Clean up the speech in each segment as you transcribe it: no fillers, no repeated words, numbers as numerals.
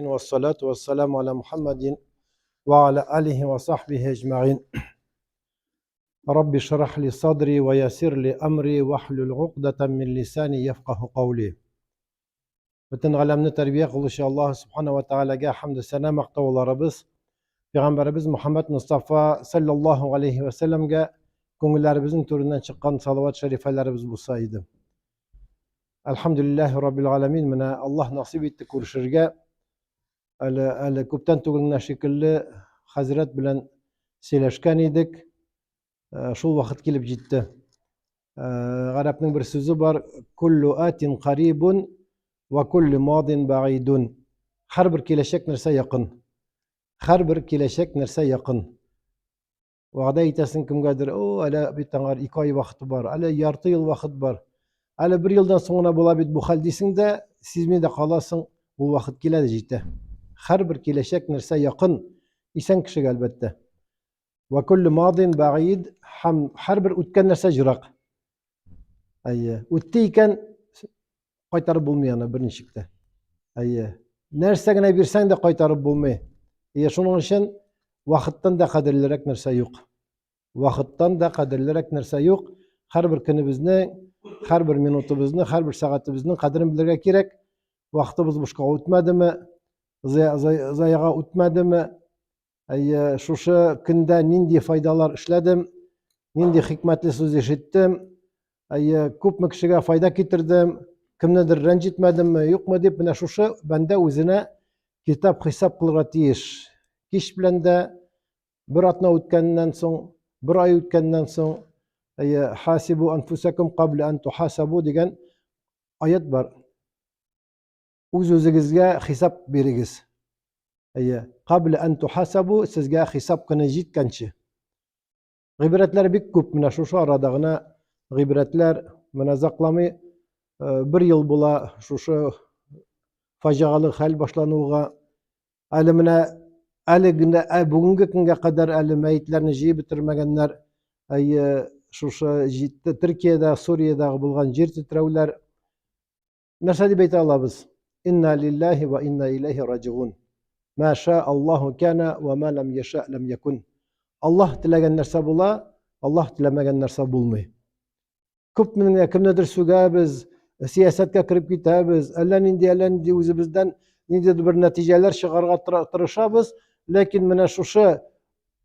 Вассалату вассаламу аля Мухаммадин ва аля алихи ва сахбихи аджмаин. Рабби шрах ли садри ва ясир ли амри вахлюл гукдатан мин лисани яфкаху каули. Бөтен галәмне тәрбия кылучы Аллаһ субхана ва таалагә хәмдү сәна мактауларыбыз, Пәйгамбәребез Мухаммад Мустафа саллаллаһу алейхи ва сәлләмгә күңелләребезнең түреннән чыккан салават шәрифәләребез булса иде. Әлхәмдүлилләһи раббил галәмин, менә Аллаһ насыйп итте күрешергә. Әле әле күптән түгел генә шикелле хәзрәт белән сөйләшкән идек. Э, шул вакыт килеп җитте. Э, гарәпнең бер сүзе бар: "Куллу атин карибун ва куллу мадин баидун". Һәрбер киләчәк нәрсә якын. Һәрбер киләчәк нәрсә якын. Вәгъдә итәсең кемгәдер, о, әле бит аңар 2 ай вакыты бар, әле ярты ел вакыт бар. Әле бер елдан соң гына була бит бу хәл дисең дә, сизми дә каласың, ул вакыт килә дә җитә. Һәрбер киләчәк нәрсә якын, исән кешегә әлбәттә. Ва куллу мадин баид һәм һәрбер үткән нәрсә җырак. Әйе, үтте икән, кайтарып булмый аны берничек тә. Әйе. Нәрсә генә бирсәң дә кайтарып булмый. Әйе, шуның өчен вакыттан да кадерлерәк нәрсә юк. Вакыттан да кадерлерәк нәрсә юк. Һәрбер көнебезнең, һәрбер минутыбызны, һәрбер сәгатебезнең кадерен белергә кирәк. Вакытыбыз бушка үтмәдеме, заяга үтмәдеме? Әйе, шушы көндә нинди файдалар эшләдем, нинди хикмәтле сүз ишеттем, әйе, күпме кешегә файда китердем, кемнедер рәнҗетмәдемме, юкмы дип, менә шушы бәндә үзенә китап хисап кылырга тиеш. Кич белән дә бер атна үткәннән соң, бер ай үткәннән соң, әйе, хасибу анфусакум кабла ан тухасабу дигән аят бар. Үз-үзегезгә хисап бирегез. Әйе, кабла ан тухасабу, сезгә хисап көне җиткәнче. Гыйбрәтләр бик күп, менә шушы арада гына гыйбрәтләр, менә озакламый э, бер ел була шушы фаҗигалы хәл башлануга. Әле менә әле генә ә, бүгенге көнгә кадәр әле мәетләрне җыеп бетермәгәннәр. Әйе, шушы җитте Төркиядә, Суриядәге булган җир тетрәүләр. Нәрсә дип әйтә алабыз? Инна лиллаһи ва инна иләйһи раҗигун. Ма ша Аллаһу кана ва ма лам яша лам якун. Аллаһ теләгән нәрсә була, Аллаһ теләмәгән нәрсә булмый. Күп менә кемнедер сүгәбез, сәясәткә кереп китәбез, әллә нинди, әллә нинди үзебездән ниндидер бер нәтиҗәләр чыгарга тырышабыз, ләкин менә шушы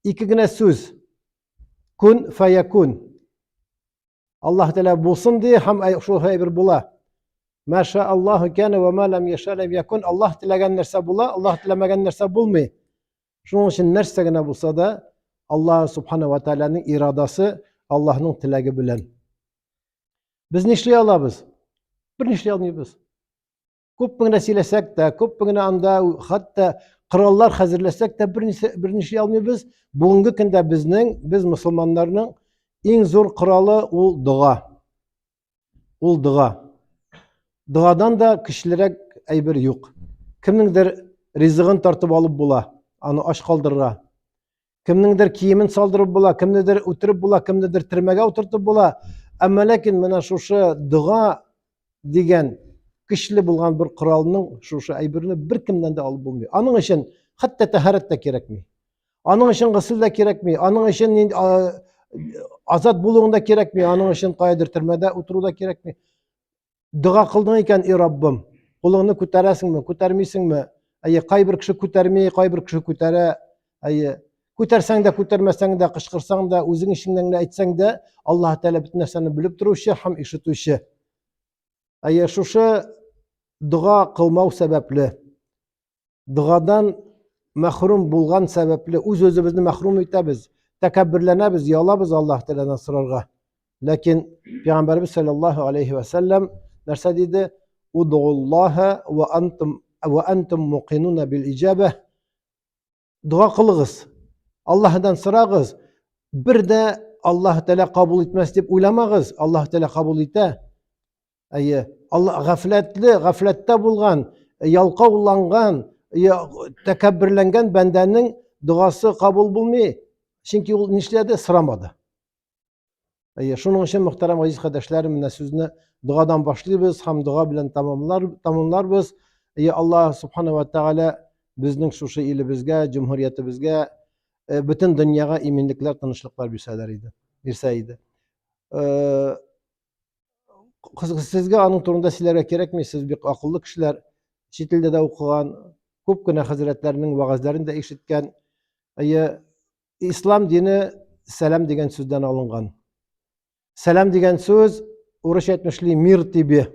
ике генә сүз кун фаякун. Аллаһ Тәгалә булсын ди һәм шул әйбер була. Маша Аллаһу кана ва ма лам яша лам якун. Аллаһ теләгән нәрсә була, Аллаһ теләмәгән нәрсә булмый. Шуның өчен нәрсә генә булса да, Аллаһ субхана ва тәгаләнең ирадасы, Аллаһның теләге белән. Без нишли алабыз? Бер нишли алмыйбыз. Күпме генә сөйләсәк тә, күпме генә анда хәтта кораллар хәзерләсәк тә берни эшли алмыйбыз. Бүгенге көндә безнең, без мусульманнарның иң зур коралы ул дога. Ул дога. Догадан да көчлерәк әйбер юк. Кемнеңдер ризыгын тартып алып була, аны ач калдырырга. Кемнеңдер киемен салдырып була, кемнедер үтереп була, кемнедер төрмәгә утыртып була. Әмма ләкин менә шушы дога дигән көчле булган бер коралның шушы әйберне беркемнән дә алып булмый. Аның өчен хәтта тәһарәт тә кирәкми. Аның өчен госел дә кирәкми. Аның өчен азат булуың да кирәкми. Аның өчен каядыр төрмәдә утыру да кирәкми. Дога кылдың икән, и Раббым, кулыңны күтәрәсеңме, күтәрмисеңме? Әйе, кайбер кеше күтәрми, кайбер кеше күтәрә. Әйе, күтәрсәң дә, күтәрмәсәң дә, кычкырсаң да, үзең эчеңнән генә әйтсәң дә, Аллаһ Тәгалә бөтен нәрсәне белеп торучы һәм ишетүче. Әйе, шушы дога кылмау сәбәпле, догадан мәхрүм булган сәбәпле үз-үзебезне мәхрүм итәбез, тәкәбберләнәбез, ялабыз Аллаһ Тәгаләдән сорарга. Ләкин Пәйгамбәрбез саллаллаһу алейхи ва саллям нәрсә диде? Удуллаһа ва антум ва антум муқинуна бил иҗаба. Дога кылыгыз. Аллаһдан сорагыз. Бер дә Аллаһ Тәгалә кабул итмәс дип уйламагыз. Аллаһ Тәгалә кабул итә. Әйе, Алла гафләтле, гафләттә булган, ялкауланган, тәкәбберләнгән бәндәнең догасы кабул булмый. Чөнки ул нишләде? Сорамады. Әйе, шуның өчен мөхтәрәм газиз кардәшләрем, менә сүзне догадан башлыйбыз һәм дога белән тәмамлар, тәмамларбыз. Әйе, Аллаһ субхана ва тәгалә безнең шушы илебезгә, җөмһүриятебезгә, э, бөтен дөньяга иминлекләр, тынычлыклар бирсәләр иде. Бирсә иде. Э, сезгә аның турында сөйләргә кирәкми, сез бик акыллы кешеләр, чит илдә дә укыган, күп кенә хәзрәтләрнең вәгазьләрен дә ишеткән. Әйе, ислам дине сәлам дигән сүздән алынган. Сәлам дигән сүз, урысча әйтмешли, мир тебе.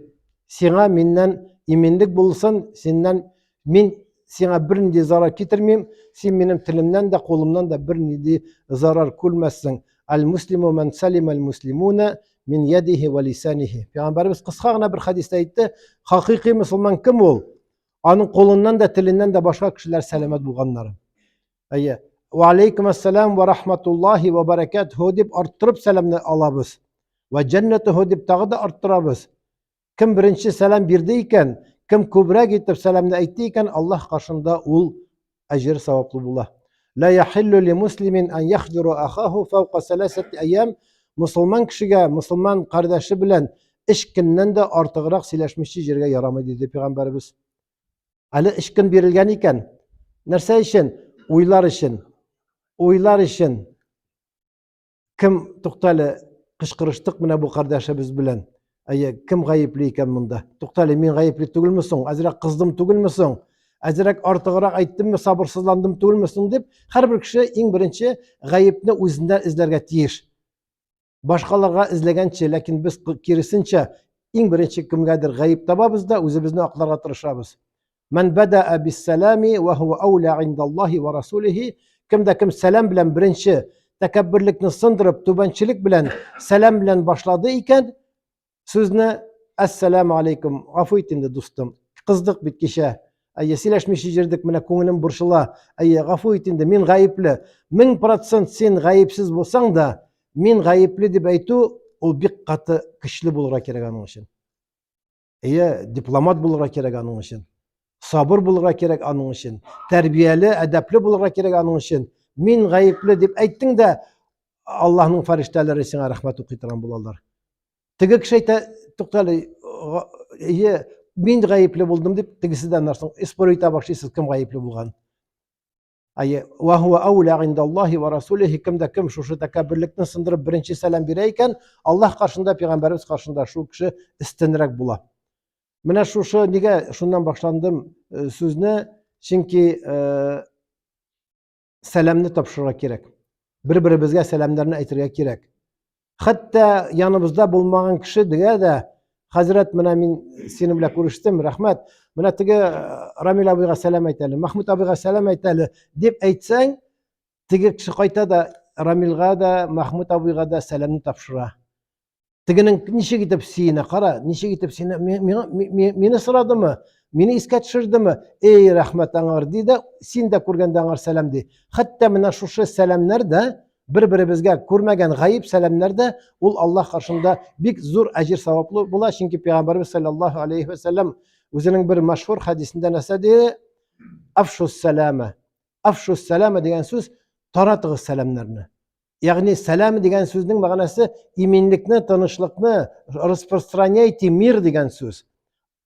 Сиңа миннән иминлек булсын, синнән мин сиңа бернинди зарар китермим, син минем телемнән дә, кулымнан да бернинди зарар күрмәссең. Аль-муслиму ман салима аль-муслимуна мин ядихи ва лисанихи. Пәйгамбәребез кыска гына бер хәдистә әйтте, хакыйкый мөселман кем ул? Аның кулыннан да, теленнән дә башка кешеләр сәламәт булганнары. Әйе. Ва алейкум ассалам ва рахматуллахи ва баракатуху дип арттырып сәламне алабыз. Ва җәннәтуху дип тагы да арттырабыз. Кем беренче сәлам бирде икән, кем күбрәк итеп сәламне әйтте икән, Аллаһ каршында ул әҗер саваплы була. Ла яхиллу ли муслимин ан яхҗуру ахаху фаука саласати аям. Мусулман кешегә мусулман кардәше белән өч көннән дә артыграк сөйләшмичә җиргә ярамый диде пәйгамбәребез. Әле өч көн бирелгән икән. Нәрсә өчен? Уйлар өчен. Уйлар өчен. Кем туктале, кычкырыштык менә бу кардәшебез белән. Әйе, кем гаепле икән монда? Туктале, мин гаепле түгелме соң? Әзрәк кыздым түгелме соң? Әзрәк артыграк әйттемме, сабырсызландым түгелме соң дип, һәрбер кеше иң беренче гаепне үзендә эзләргә тиеш. Башкаларга эзләгәнче, ләкин без киресенчә, иң беренче кемгәдер гаеп табабыз да, үзебезне акларга тырышабыз. Ман бада'а биссалами ва хуа аула индаллахи ва расулихи. Кем дә кем сәлам белән беренче тәкәбберлекне сындырып, түбәнчелек белән сәлам белән башлады икән, Сүзне Әссәләмү алейкум, гафу ит инде, дустым. Кыздык бит кичә. Әйе, сөйләшмичә җирдек, менә күңелем борчыла. Әйе, гафу ит инде, мин гаепле. 1000% син гаепсез булсаң да, мин гаепле дип әйтү, ул бик каты көчле булырга кирәк аның өчен. Әйе, дипломат булырга кирәк аның өчен. Сабыр булырга кирәк аның өчен. Тәрбияле, әдәпле булырга кирәк аның өчен. Мин гаепле дип әйттең дә, Аллаһның фәрештәләре сиңа рәхмәт укый торган булалар. Теге кеше әйтә, туктале, әйе, мин гаепле булдым дип, тегесе дә нәрсә, спор итә башлыйсыз, кем гаепле булган. Әйе, ва хуа ауля индаллахи ва расулихи, кем дә кем шушы тәкәбберлекне сындырып беренче сәлам бирә икән, Аллаһ каршында, пәйгамбәребез каршында шул кеше өстенрәк була. Менә шушы нигә шуннан башландым э, сүзне, чөнки э, сәламне тапшырырга кирәк. Бер-беребезгә сәламнәрне әйтергә кирәк. Хәтта яныбызда булмаган кеше дигә дә, хәзрәт, менә мин синең белән күрештем, рәхмәт. Менә теге э, Рамил абыйга сәлам әйт әле, Махмуд абыйга сәлам әйт әле дип әйтсәң, теге кеше кайта да Рамилгә дә, Махмуд абыйга да сәламне тапшыра. Тегенең ничек итеп сөенә, кара, ничек итеп сөенә, миңа мине сорадымы, мине искә төшердеме? Эй, рәхмәт аңар, ди дә, син дә күргәндә аңар сәлам ди. Хәтта менә шушы сәламнәр дә бер-беребезгә күрмәгән гаип сәламнәр дә ул Аллаһ каршында бик зур әҗер саваплы була, чөнки пәйгамбәрбез саллаллаһу алейхи ва сәлләм үзенең бер мәшһүр хәдисендә нәрсә ди? Афшус сәлама. Афшус сәлама дигән сүз таратыгыз сәламнәрне. Ягъни сәлам дигән сүзнең мәгънәсе иминлекне, тынычлыкны распространяйте мир дигән сүз.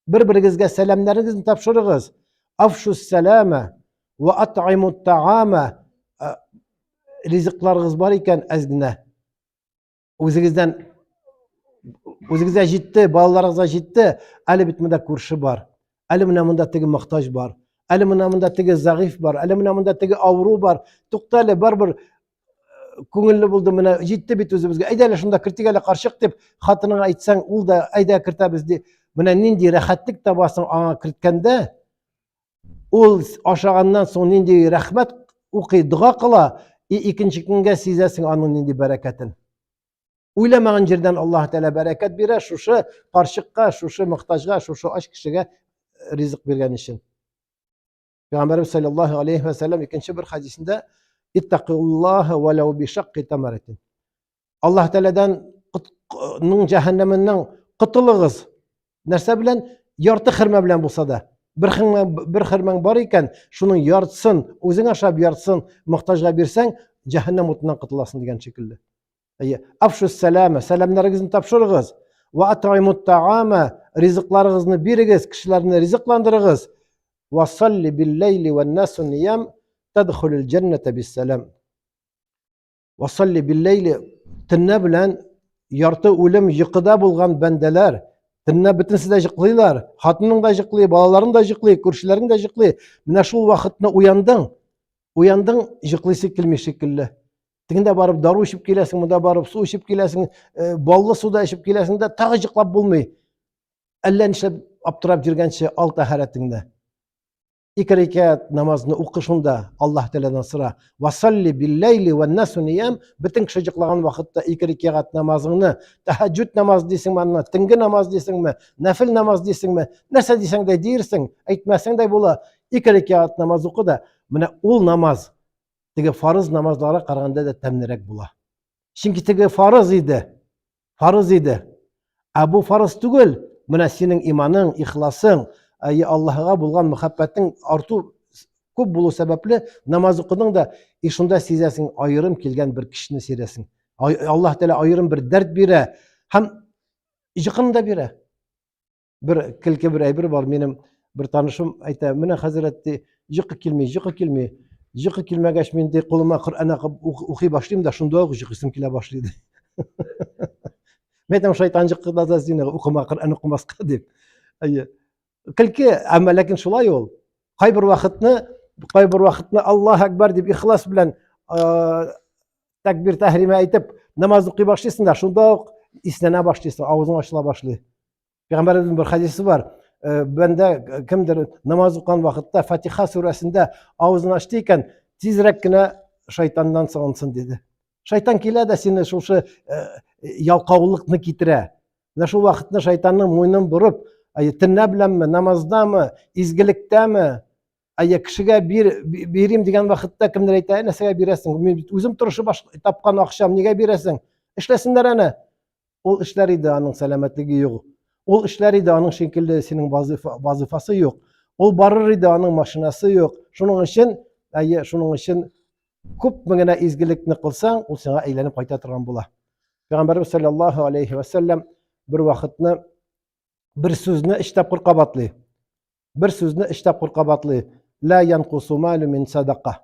Бер-берегезгә сәламнәрегезне тапшырыгыз. Афшус сәлама ва ат'иму таама. Э, ризыкларыгыз бар икән әз генә. Үзегездән үзегезгә җитте, балаларыгызга җитте, әле бит монда күрше бар. Әле менә монда теге мохтаҗ бар. Әле менә монда теге зәгыйф бар. Әле менә монда теге авыру бар. Тукта әле, барыбер э, күңелле булды, менә җитте бит үзебезгә. Әйдә әле шунда кертик әле карчык дип хатыныңа әйтсәң, ул да әйдә кертәбез ди. Менә нинди рәхәтлек табасың аңа керткәндә. Ул ашаганнан соң нинди рәхмәт укый, дога кыла, и икенче көнгә сизәсең аның нинди бәрәкәтен. Уйламаган җирдән Аллаһ Тәгалә бәрәкәт бирә шушы карчыкка, шушы мохтаҗга, шушы ач кешегә э, ризык биргән өчен. Пәйгамбәрбез саллаллаһу алейхи ва сәлләм икенче бер хәдисендә иттакуллаһа ва лау бишакки тамаратин. Аллаһ Тәгаләдән ның җәһәннәменнән котылыгыз. Нәрсә белән? Ярты хөрмә белән булса да. Бер хөрмә, бер хөрмәң бар икән, шуның яртысын үзең ашап, яртысын мохтаҗга бирсәң, җәһәннәм утыннан котыласың дигән шикелле. Әйе. Афшус сәлама, сәламнәрегезне тапшырыгыз. Ва ат'имут таама, ризыкларыгызны бирегез, кешеләрне ризыкландырыгыз. Вассалли билләйли вәннасу ниям тадхулул җәннәтә биссәлам. Вассалли билләйли төннә белән ярты үлем йокыда булган бәндәләр, төннә бөтенесе дә йоклыйлар, хатының да йоклый, балаларың да йоклый, күршеләрең дә йоклый. Менә шул вакытны уяндың, уяндың, йоклыйсы килми шикелле. Тегендә барып дару эчеп киләсең, монда барып су эчеп киләсең, э, баллы су да эчеп киләсең дә, тагы йоклап булмый. Әллә нишләп аптырап йөргәнче ал тәһарәтеңне. Ике рәкәт намазны укы шунда, Аллаһ Тәгаләдән сора. Васалли билләйли вәннасу ниям, бөтен кеше йоклаган вакытта ике рәкәт намазыңны, тәһәҗҗүд намаз дисеңме аны, төнге намаз дисеңме, нәфил намаз дисеңме, нәрсә дисәң дә диерсең, әйтмәсәң дә була. Ике рәкәт намаз укы да, менә ул намаз теге фарыз намазларга караганда да тәмлерәк була. Чөнки теге фарыз иде. Фарыз иде. Ә бу фарыз түгел. Менә синең иманың, ихласың, әйе, Аллаһыга булган мәхәббәтең арту күп булу сәбәпле намаз укыдың да, и шунда сизәсең, аерым килгән бер кешене сизәсең. Аллаһ Тәгалә аерым бер дәрт бирә һәм йокыны да бирә. Бер көлке бер әйбер бар, минем бер танышым әйтә, менә хәзрәт ди, йокы килми, йокы килми. Йокы килмәгәч, мин ди кулыма Коръән акып укый башлыйм да, шунда ук йокысым килә башлый ди. Мин әйтәм, шайтан йокыда да сине укыма, Коръән укымаска дип. Әйе. Көлке, әмма ләкин шулай ул. Кайбер вакытны, кайбер вакытны Аллаһ Акбар дип ихлас белән тәкбир тәһримә әйтеп намаз укый башлыйсың да, шунда ук иснәнә башлыйсың, авызың ачыла башлый. Пәйгамбәребезнең бер хадисе бар. Э, бәндә э, кемдер намаз укыган вакытта Фатиха сүрәсендә авызын ачты икән, тизрәк кенә шайтаннан сыгынсын диде. Шайтан килә дә сине шушы э, ялкаулыкны китерә. Менә шул вакытны шайтанның муенын борып, төнлә беләнме, намаздамы, изгелектәме, әйе, кешегә бир, бирим дигән вакытта кемдер әйтә, нәрсәгә бирәсең? Мин бит үзем тырышып тапкан акчам, нигә бирәсең? Эшләсеннәр әнә. Ул эшләр иде, аның сәламәтлеге юк. Ул эшләр иде, аның шикелле синең вазифа, вазифасы юк. Ул барыр иде, аның машинасы юк. Шуның өчен, әйе, шуның өчен күпме генә изгелекне кылсаң, ул сиңа әйләнеп кайта торган була. Пәйгамбәрбез саллаллаһу алейхи ва саллям бер вакытны бер сүзне өч тапкыр кабатлый. Бер сүзне өч тапкыр кабатлый. Ла янкусу малю мин садака.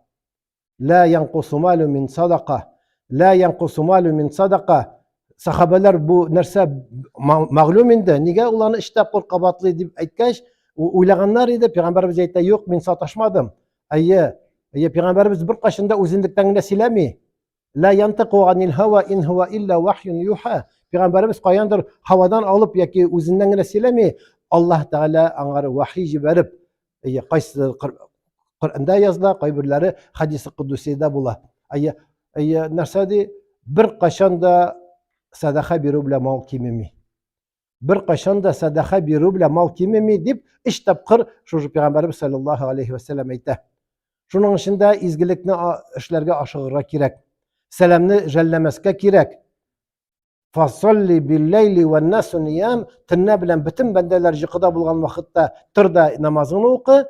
Ла янкусу малю мин садака. Ла янкусу малю мин садака. Сахабалар бу нәрсә мәгълүм инде. Нигә ул аны өч тапкыр кабатлый дип әйткәч, уйлаганнар иде. Пәйгамбәребез әйтә, юк, мин саташмадым. Әйе, әйе, пәйгамбәребез беркайчан да үзенлектән генә сөйләми. Ла янтыку анил һава ин хуа илля вахьюн юха. Пәйгамбәребез каяндыр һавадан алып яки үзеннән генә сөйләми. Аллаһ Тәгалә аңар вахи җибәреп, әйе, кайсы Коръәндә языла, кайберләре хадисы кудусиядә була. Әйе, әйе, нәрсә ди? Бер кайчан да сәдака бирү белән мал кимеми. Бер кайчан да сәдака бирү белән мал кимеми дип өч тапкыр шушы пәйгамбәребез саллаллаһу алейхи вәсәлләм әйтә. Шуның өчен дә изгелекне эшләргә ашыгырга кирәк. Сәламне жәлләмәскә кирәк. Фасалли билләйли вәннасу ниям, төнлә белән бөтен бәндәләр йокыда булган вакытта тор да намазыңны укы,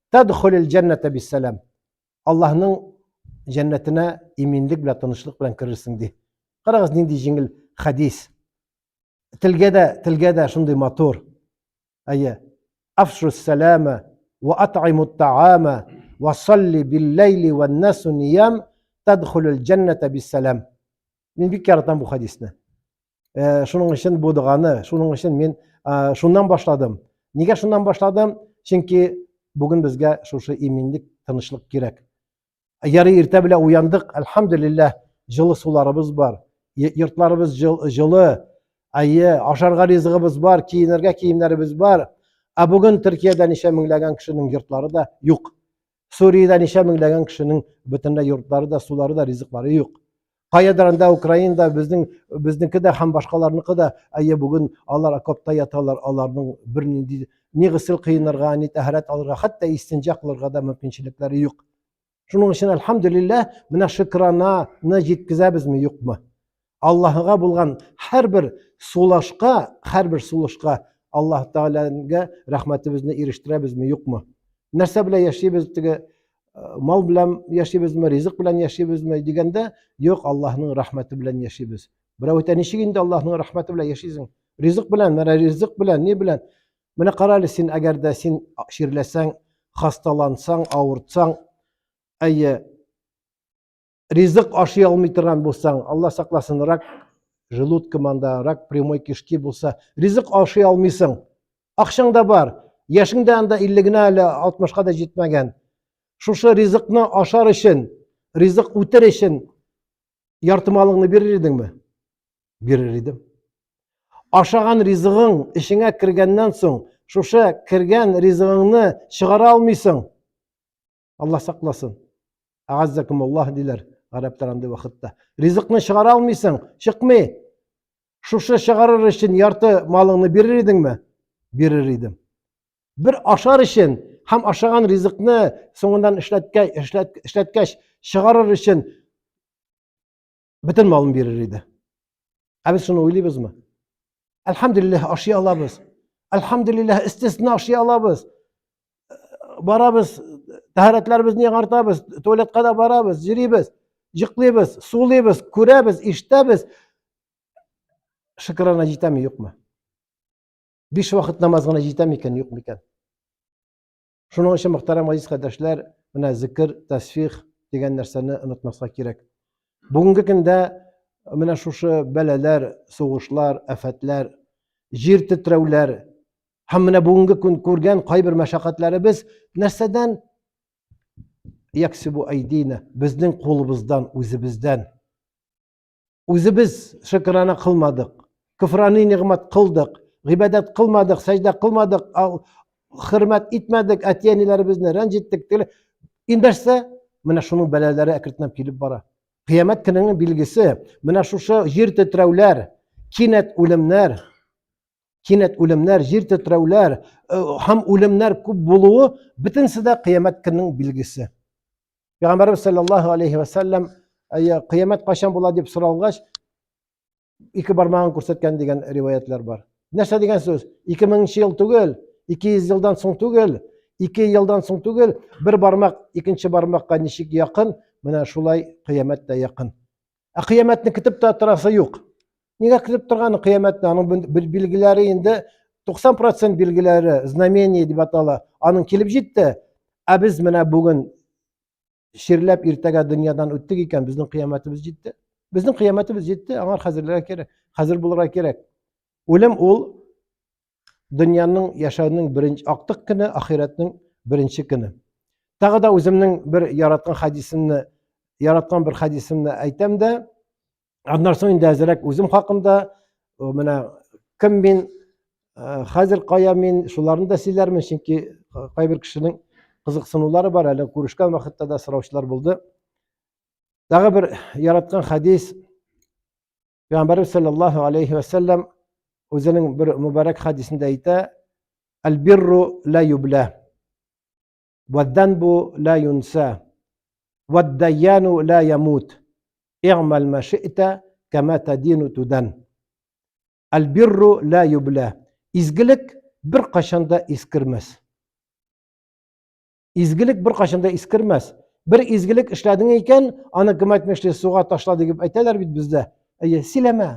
тадхулил җәннәтә биссәлам. Аллаһның җәннәтенә иминлек белән, тынычлык белән керерсең ди. Карагыз, нинди җиңел хадис. Телгә дә, телгә дә шундый матур. Әйе. Афшу сәлама ва ат'иму таама ва салли билләйли вәннасу ниям тадхулул җәннәтә биссәлам. Мин бик яратам бу хадисне. Э, шуның өчен бу доганы, шуның өчен мин э, шуннан башладым. Нигә шуннан башладым? Чөнки бүген безгә шушы иминлек, тынычлык кирәк. Ярый иртә белән уяндык, әлхәмдүлилләһ, җылы суларыбыз бар, йортларыбыз җылы, әйе, ашарга ризыгыбыз бар, киенергә киемнәребез бар. Ә бүген Төркиядә ничә меңләгән кешенең йортлары да юк. Суриядә ничә меңләгән кешенең бөтенләй йортлары да, сулары да, ризыклары юк. Каядыр анда Украинада безнең безнеке дә һәм башкаларныкы да, әйе, бүген алар окопта яталар, аларның бернинди ни госел кыенырга, ни тәһарәт алырга, хәтта истинҗа кылырга да мөмкинчелекләре юк. Шуның өчен әлхәмдүлилләһ, менә шөкрананы җиткезәбезме, юкмы? Аллаһыга булган һәрбер сулышка, һәрбер сулышка Аллаһ Тәгаләгә рәхмәтебезне ирештерәбезме, юкмы? Нәрсә белән яшибез теге э, мал белән яшибезме, ризык белән яшибезме дигәндә, юк, Аллаһның рәхмәте белән яшибез. Берәү әйтә, ничек инде Аллаһның рәхмәте белән яшисең? Ризык белән, менә ризык белән, ни белән? Менә кара әле син, әгәр дә син чирләсәң, хасталансаң, авыртсаң, әйе, ризык ашый алмый торган булсаң, Алла сакласын, рак желудка манда, рак прямой кишки булса, ризык ашый алмыйсың. Акчаң да бар, яшең дә анда 50 генә әле, 60-ка да җитмәгән. Шушы ризыкны ашар өчен, ризык үтер өчен ярты малыңны бирер идеңме? Бирер идем. Ашаган ризыгың эчеңә кергәннән соң, шушы кергән ризыгыңны чыгара алмыйсың. Алла сакласын. Агаззакумуллаһ диләр гарәпләр андый вакытта. Ризыкны чыгара алмыйсың, чыкмый. Шушы чыгарыр өчен ярты малыңны бирер идеңме? Бирер идем. Бер ашар өчен һәм ашаган ризыкны соңыннан эшләткәч, эшләткәч чыгарыр өчен бөтен малын бирер иде. Ә без шуны уйлыйбызмы? Әлхәмдүлилләһ, ашый алабыз. Әлхәмдүлилләһ, истисна ашый алабыз. Барабыз, тәһарәтләребезне яңартабыз, туалетка да барабыз, йөрибез, йоклыйбыз, сулыйбыз, күрәбез, ишетәбез. Шөкрана җитәме, юкмы? Биш вакыт намаз гына җитә микән, юк микән? Шуның өчен, мөхтәрәм газиз кардәшләр, менә зикер, тәсфих дигән нәрсәне онытмаска кирәк. Бүгенге көндә менә шушы бәлаләр, сугышлар, афәтләр, җир тетрәүләр һәм менә бүгенге көн күргән кайбер мәшәкатьләребез нәрсәдән? Яксибу айдина, безнең кулыбыздан, үзебездән. Үзебез шөкрана кылмадык. Куфрани нигъмәт кылдык, гыйбадәт кылмадык, сәҗдә кылмадык, хөрмәт итмәдек, әти-әниләребезне рәнҗеттек. Инде менә шуның бәлаләре әкренләп килеп бара. Кыямәт көненең билгесе, менә шушы җир тетрәүләр, кинәт үлемнәр, кинәт үлемнәр, җир тетрәүләр э, һәм үлемнәр күп булуы бөтенесе дә кыямәт көненең билгесе. Пәйгамбәрбез саллаллаһу алейхи ва саллям кыямәт кайчан була дип соралгач, ике бармагын күрсәткән дигән риваятлар бар. Нәрсә дигән сүз? 2000 ел түгел, 200 елдан соң түгел, 2 елдан соң түгел, бер бармак икенче бармакка ничек якын, менә шулай кыямәт тә якын. Ә кыямәтне көтеп тә торасы юк. Нигә көтеп торган кыямәтне? Аның билгеләре инде 90% билгеләре, знамение дип атала. Аның килеп җитте. Ә без менә бүген чирләп иртәгә дөньядан үттек икән, безнең кыямәтебез җитте. Безнең кыямәтебез җитте, аңар хәзерләргә кирәк, хәзер булырга кирәк. Үлем ул дөньяның яшәүнең беренче актык көне, ахирәтнең беренче көне. Тагы да үземнең бер яраткан хадисемне, яраткан бер хадисемне әйтәм дә, аннан соң инде әзрәк үзем хакында, менә кем мин, хәзер кая мин, шуларны да сөйләрмен, чөнки кайбер кешенең кызыксынулары бар, әле күрешкән вакытта да сораучылар булды. Тагы бер яраткан хадис, Пәйгамбәрбез саллаллаһу алейхи ва саллям үзенең бер мөбарәк хадисендә әйтә: "Аль-бирру ла юбла, вад-данбу ла юнса, вад-даяну ла ямут. Игъмал ма ши'та, кама тадину тудан." Аль-бирру ла юбла. Изгелек бер кайчан да искермәс. Изгелек беркайчан да искермәс. Бер изгелек эшләдең икән, аны кем әйтмешли, суга ташла дип әйтәләр бит бездә. Әйе, сөйләмә.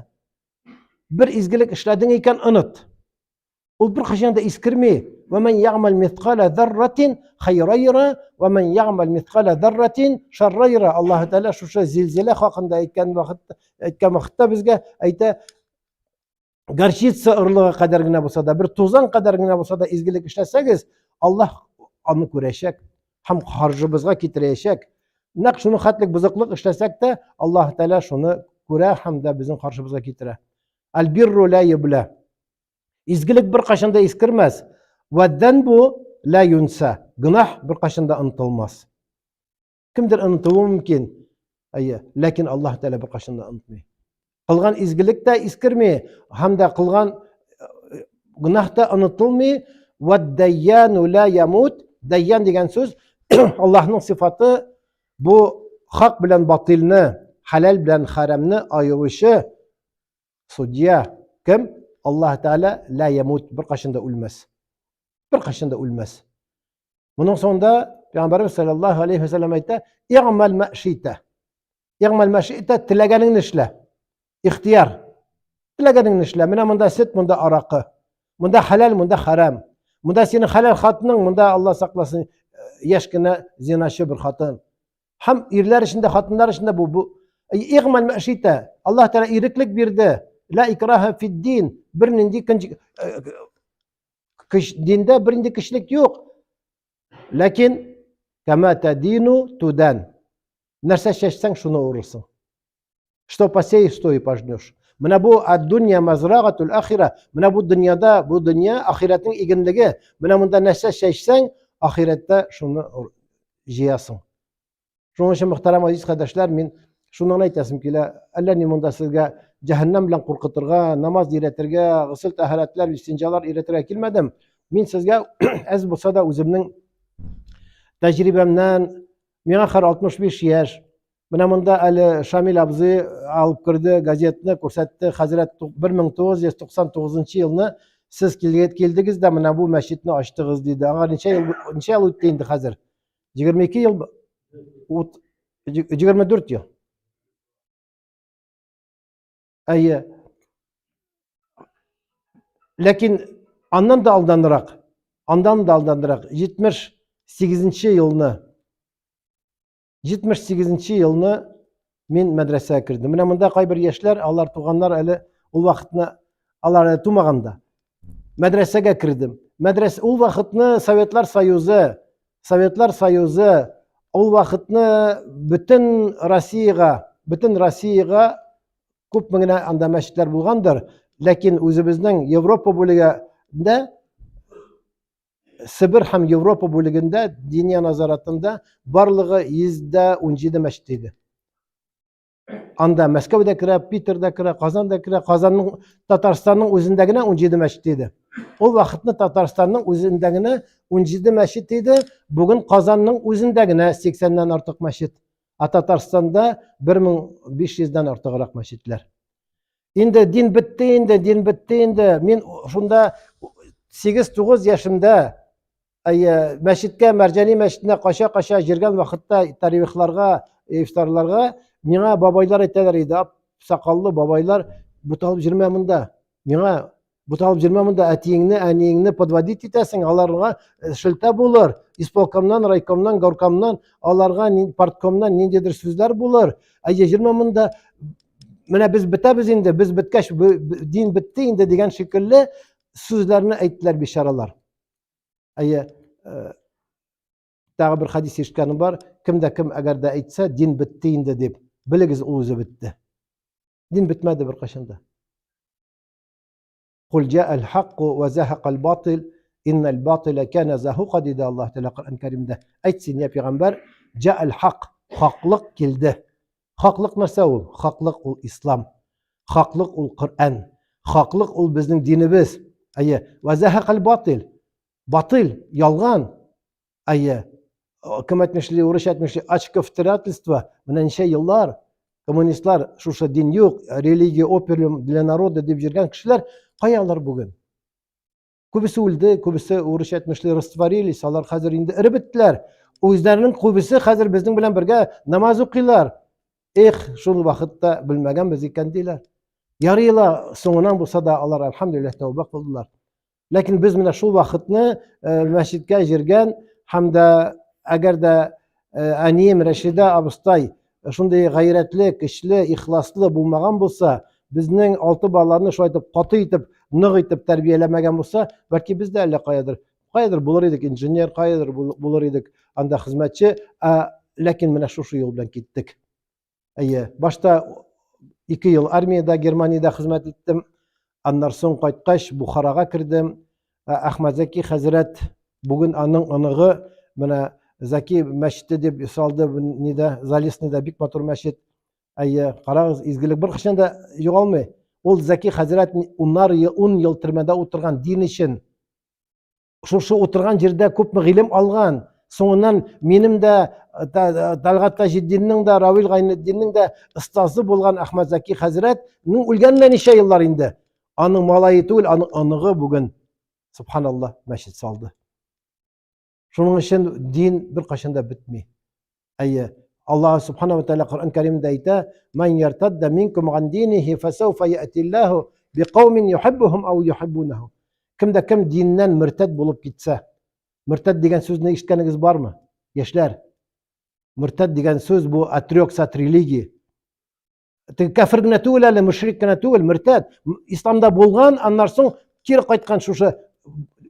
Бер изгелек эшләдең икән, оныт. Ул беркайчан да искерми. Ва ман ягъмал мисқала зарратин хайра яра, ва ман ягъмал мисқала зарратин шарра яра. Аллаһ Тәгалә шушы зилзилә хакында әйткән вакытта, әйткән вакытта безгә әйтә, горчица орлыгы кадәр генә булса да, бер тузан кадәр генә булса да изгелек эшләсәгез, Аллаһ аны күрәчәк һәм харжыбызга китерәчәк. Нәкъ шуның хәтлек бозыклык эшләсәк тә, Аллаһ Тәгалә шуны күрә һәм дә безнең каршыбызга китерә. Аль-бирру ла юбла. Изгелек беркайчан да искермәс. Вә-дәнбу ла юнса. Гөнаһ беркайчан да онытылмас. Кемдер онытуы мөмкин. Әйе, ләкин Аллаһ Тәгалә беркайчан да онытмый. Кылган изгелек тә искерми, һәм дә кылган э, гөнаһ та онытылмый. Ваддаяну ла ямут. Даян дигән сүз Аллаһның сыйфаты бу хак белән батилны, хәләл белән хәрамны аеручы судья кем? Аллаһ Тәгалә ла ямут, беркайчан да үлмәс. Беркайчан да үлмәс. Моның соңында Пәйгамбәрбез саллаллаһу алейхи ва саллям әйтә, "Игъмал ма шита". Игъмал ма шита, теләгәнеңне эшлә. Ихтияр. Теләгәнеңне эшлә. Менә монда сөт, монда аракы. Монда хәләл, монда хәрам. Монда синең хәләл хатының, монда Алла сакласын, яшь кенә зиначы бер хатын. Һәм ирләр өчен дә, хатыннар өчен дә бу бу игъмал мәшитә. Аллаһ Тәгалә иреклек бирде. Ла икраһа фид-дин. Бернинди көч диндә бернинди көчлек юк. Ләкин кама тадину тудан. Нәрсә чәчсәң, шуны урырсың. Что посеешь, то и пожнешь. Менә бу ад-дунья мазрагатул ахира. Менә бу дөньяда, бу дөнья ахирәтнең игенлеге. Менә монда нәрсә чәчсәң, ахирәттә шуны җыясың. Шуның өчен, мөхтәрәм азиз кардәшләр, мин шуны гына әйтәсем килә. Әллә ни монда сезгә җәһәннәм белән куркытырга, намаз өйрәтергә, госел тәһарәтләр, истинҗалар өйрәтергә килмәдем. Мин сезгә әз булса да үземнең тәҗрибәмнән, миңа хәзер 65 яшь, Менә монда әле Шамил абзый алып керде, газетны күрсәтте. Хәзрәт 1999 елны сез килдегез дә менә бу мәчетне ачтыгыз диде. Аңа ничә ел ничә ел үтте инде хәзер? 22 ел, 24 ел. Әйе. Ләкин аннан да алданрак, аннан да алданрак 78 елны 78 елны мин мәдрәсәгә кердем. Менә монда кайбер яшьләр, алар туганнар әле ул вакытны алар әле тумаганда. Мәдрәсәгә кердем. Мәдрәсә ул вакытны Советлар Союзы, Советлар Союзы ул вакытны бөтен Россиягә, бөтен Россиягә күпме генә анда мәчетләр булгандыр, ләкин үзебезнең Европа бүлегендә Себер һәм Европа бүлегендә Диния назаратында барлыгы 117 мәчет иде. Анда Мәскәү дә керә, Питер дә керә, Казан да керә. Казанның, Татарстанның үзендә генә 17 мәчет иде. Ул вакытны Татарстанның үзендә генә 17 мәчет иде. Бүген Казанның үзендә генә 80-нән артык мәчет. Ә Татарстанда 1500-дән артыграк мәчетләр. Инде дин бетте инде, дин бетте инде. Мин шунда 8-9 яшемдә әйе, мәчеткә, Мәрҗани мәчетенә кача-кача йөргән вакытта таравихларга, ифтарларга миңа бабайлар әйтәләр иде, ап сакаллы бабайлар, буталып йөрмә монда. Миңа буталып йөрмә монда, әтиеңне, әниеңне подводить итәсең, аларга шелтә булыр. Исполкомнан, райкомнан, горкомнан, аларга парткомнан ниндидер сүзләр булыр. Әйе, йөрмә монда. Менә без бетәбез инде, без беткәч, дин бетте инде дигән шикелле сүзләрне әйттеләр бичаралар. Әйе, тагы бер хадис ишеткәнем бар, кем дә кем әгәр дә әйтсә, дин бетте инде дип, белегез, ул үзе бетте. Дин бетмәде беркайчан да. Кул җа'ал хакку ва захакал батил, иннал батила кана захука диде Аллаһ Тәгалә Коръән Кәримдә. Әйт син, я пәйгамбәр, җа'ал хак, хаклык килде. Хаклык нәрсә ул? Хаклык ул ислам. Хаклык ул Коръән. Хаклык ул безнең динебез. Әйе, ва захакал батил. Батил, ялган. Әйе, кем әйтмешли, урыс әйтмешли, очковтырательство, менә ничә еллар коммунистлар шушы дин юк, религия опиум для народа дип йөргән кешеләр, кая алар бүген? Күбесе үлде, күбесе урыс әйтмешли растворились, алар хәзер инде эреп беттеләр. Үзләренең күбесе хәзер безнең белән бергә намаз укыйлар. Эх, шул вакытта белмәгәнбез икән диләр. Ярый ла, соңыннан булса да алар әлхәмдүлилләһ тәүбә кылдылар. Ләкин без менә шул вакытны мәчеткә җиргән һәм дә әгәр дә әнием Рәшидә абыстай шундый гайрәтле, көчле, ихласлы булмаган булса, безнең алты баланы шулай итеп каты итеп, нык итеп тәрбияләмәгән булса, бәлки без дә әллә каядыр, каядыр булыр идек инженер, каядыр булыр идек анда хезмәтче, ә ләкин менә шушы юл белән киттек. Әйе, башта 2 ел армиядә, Германиядә хезмәт иттем. Аннан соң кайткач Бухарага кердем. Әхмәд Зәки хәзрәт, бүген аның оныгы, менә Зәки мәчете дип салды, нидә, Залесныйда бик матур мәчет. Әйе, карагыз, изгелек беркайчан да югалмый. Ул Зәки хәзрәт уннар ел, ун ел төрмәдә утырган дин өчен. Шушы утырган җирдә күпме гыйлем алган. Соңыннан минем дә, Талгат Таҗетдинның да, Равил Гайнетдинның дә остазы булган Әхмәд Зәки хәзрәтнең үлгәненә ничә еллар инде. Аның малае түгел, аның оныгы бүген, субханалла, мәчет салды. Шуның өчен дин беркайчан да бетми. Әйе, Аллаһ субхана ва тааля Коръән Кәримдә әйтә: "Ман яртадда минкум ган динихи фасауфа яътиллаһу биқаумин юхиббухум ау юхиббунаху." Кем дә кем диннән мөртәд булып китсә. Мөртәд дигән сүзне ишеткәнегез бармы? Яшьләр, мөртәт дигән сүз бу отрекся от религии. Теге кәфер генә түгел әле, мөшрик кенә түгел, мөртәт. Исламда булган, аннан соң кире кайткан шушы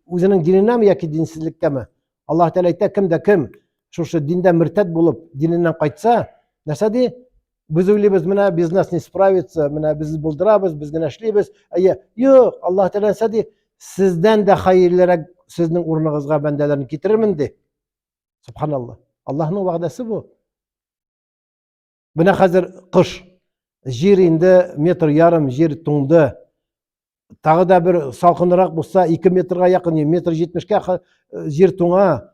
үзенең диненәме яки динсезлеккәме? Аллаһ Тәгалә әйтә, кем дә кем шушы диндә мөртәт булып, диненнән кайтса, нәрсә ди? Без уйлыйбыз, менә без нас не справится, менә без булдырабыз, без генә эшлибез. Әйе, юк, Аллаһ Тәгалә нәрсә ди? Сездән дә хәерлерәк сезнең урыныгызга бәндәләрне китерермен ди. Субханалла. Аллаһның вәгъдәсе бу. Менә хәзер кыш. Җир инде метр ярым җир туңды. Тагы да бер салкынрак булса, 2 метрга якын, метр җитмешкә җир туңа.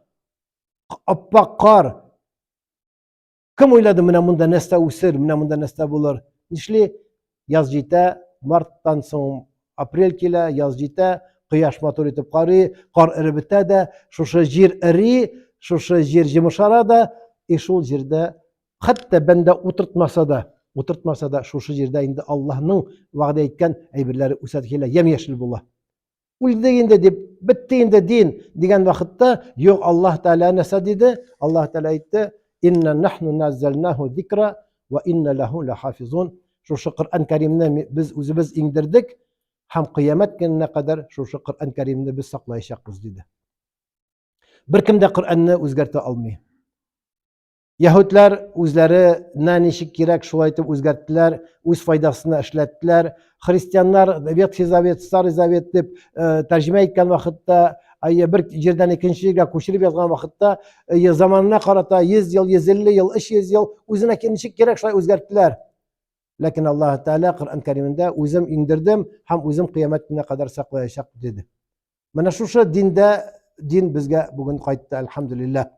Аппак кар. Кем уйлады, менә монда нәрсә үсер, менә монда нәрсә булыр? Нишли? Яз җитә, марттан соң апрель килә, яз җитә, кояш матур итеп карый, кар эреп бетә дә, шушы җир эри, шушы җир җымышара да, и шул җирдә хәтта бәндә утыртмаса да, утыртмаса да, шушы җирдә инде Аллаһның вәгъдә иткән әйберләре үсә килә, ямь-яшел була. Үлде инде дип, бетте инде дин дигән вакытта, юк, Аллаһ Тәгалә нәрсә диде? Аллаһ Тәгалә әйтте, Инна нахну наззалнаху зикра ва инна лаху лахафизун. Шушы Коръән Кәримне без үзебез иңдердек һәм кыямәт көненә кадәр шушы Коръән Кәримне без саклаячакбыз диде. Беркем дә Коръәнне үзгәртә алмый. Яһүдләр үзләренә ничек кирәк шулай итеп үзгәрттеләр, үз файдасына эшләттеләр. Христианнар Ветхий Завет, Старый Завет дип э, тәрҗемә иткән вакытта, әйе, бер җирдән икенче җиргә күчереп язган вакытта, әйе, заманына карата 100 ел, 150 ел, 300 ел үзенә ничек кирәк шулай үзгәрттеләр. Ләкин Аллаһ Тәгалә Коръән Кәримендә үзем иңдердем һәм үзем кыямәт көненә кадәр саклаячак диде. Менә шушы диндә дин безгә бүген кайтты, әлхәмдүлилләһ.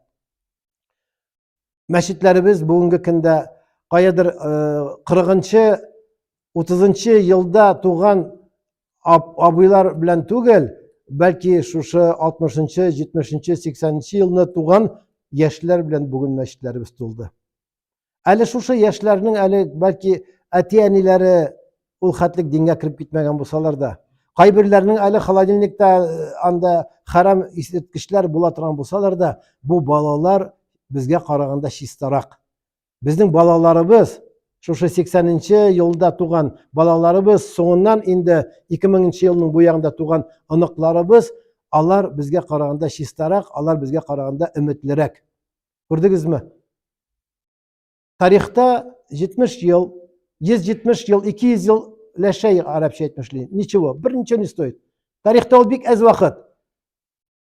Мәчетләребез бүгенге көндә каядыр 40-нчы, 30-нчы елда туган абыйлар белән түгел, бәлки шушы 60-нчы, 70-нче, 80-нче елны туган яшьләр белән бүген мәчетләребез тулды. Әле шушы яшьләрнең әле бәлки әти-әниләре ул хәтлек дингә кереп китмәгән булсалар да, кайберләренең әле холодильникта э, анда хәрам исерткечләр була торган булсалар да, бу балалар безгә караганда чистарак. Безнең балаларыбыз шушы 80-нче елда туган балаларыбыз, соңыннан инде 2000-нче елның бу ягында туган оныкларыбыз, алар безгә караганда чистарак, алар безгә караганда өметлерәк. Күрдегезме? Тарихта 70 ел, 170 ел, 200 ел ләшәй арабча әйтмешли. Ничего, бер ничего не стоит. Тарихта ул бик әз вакыт.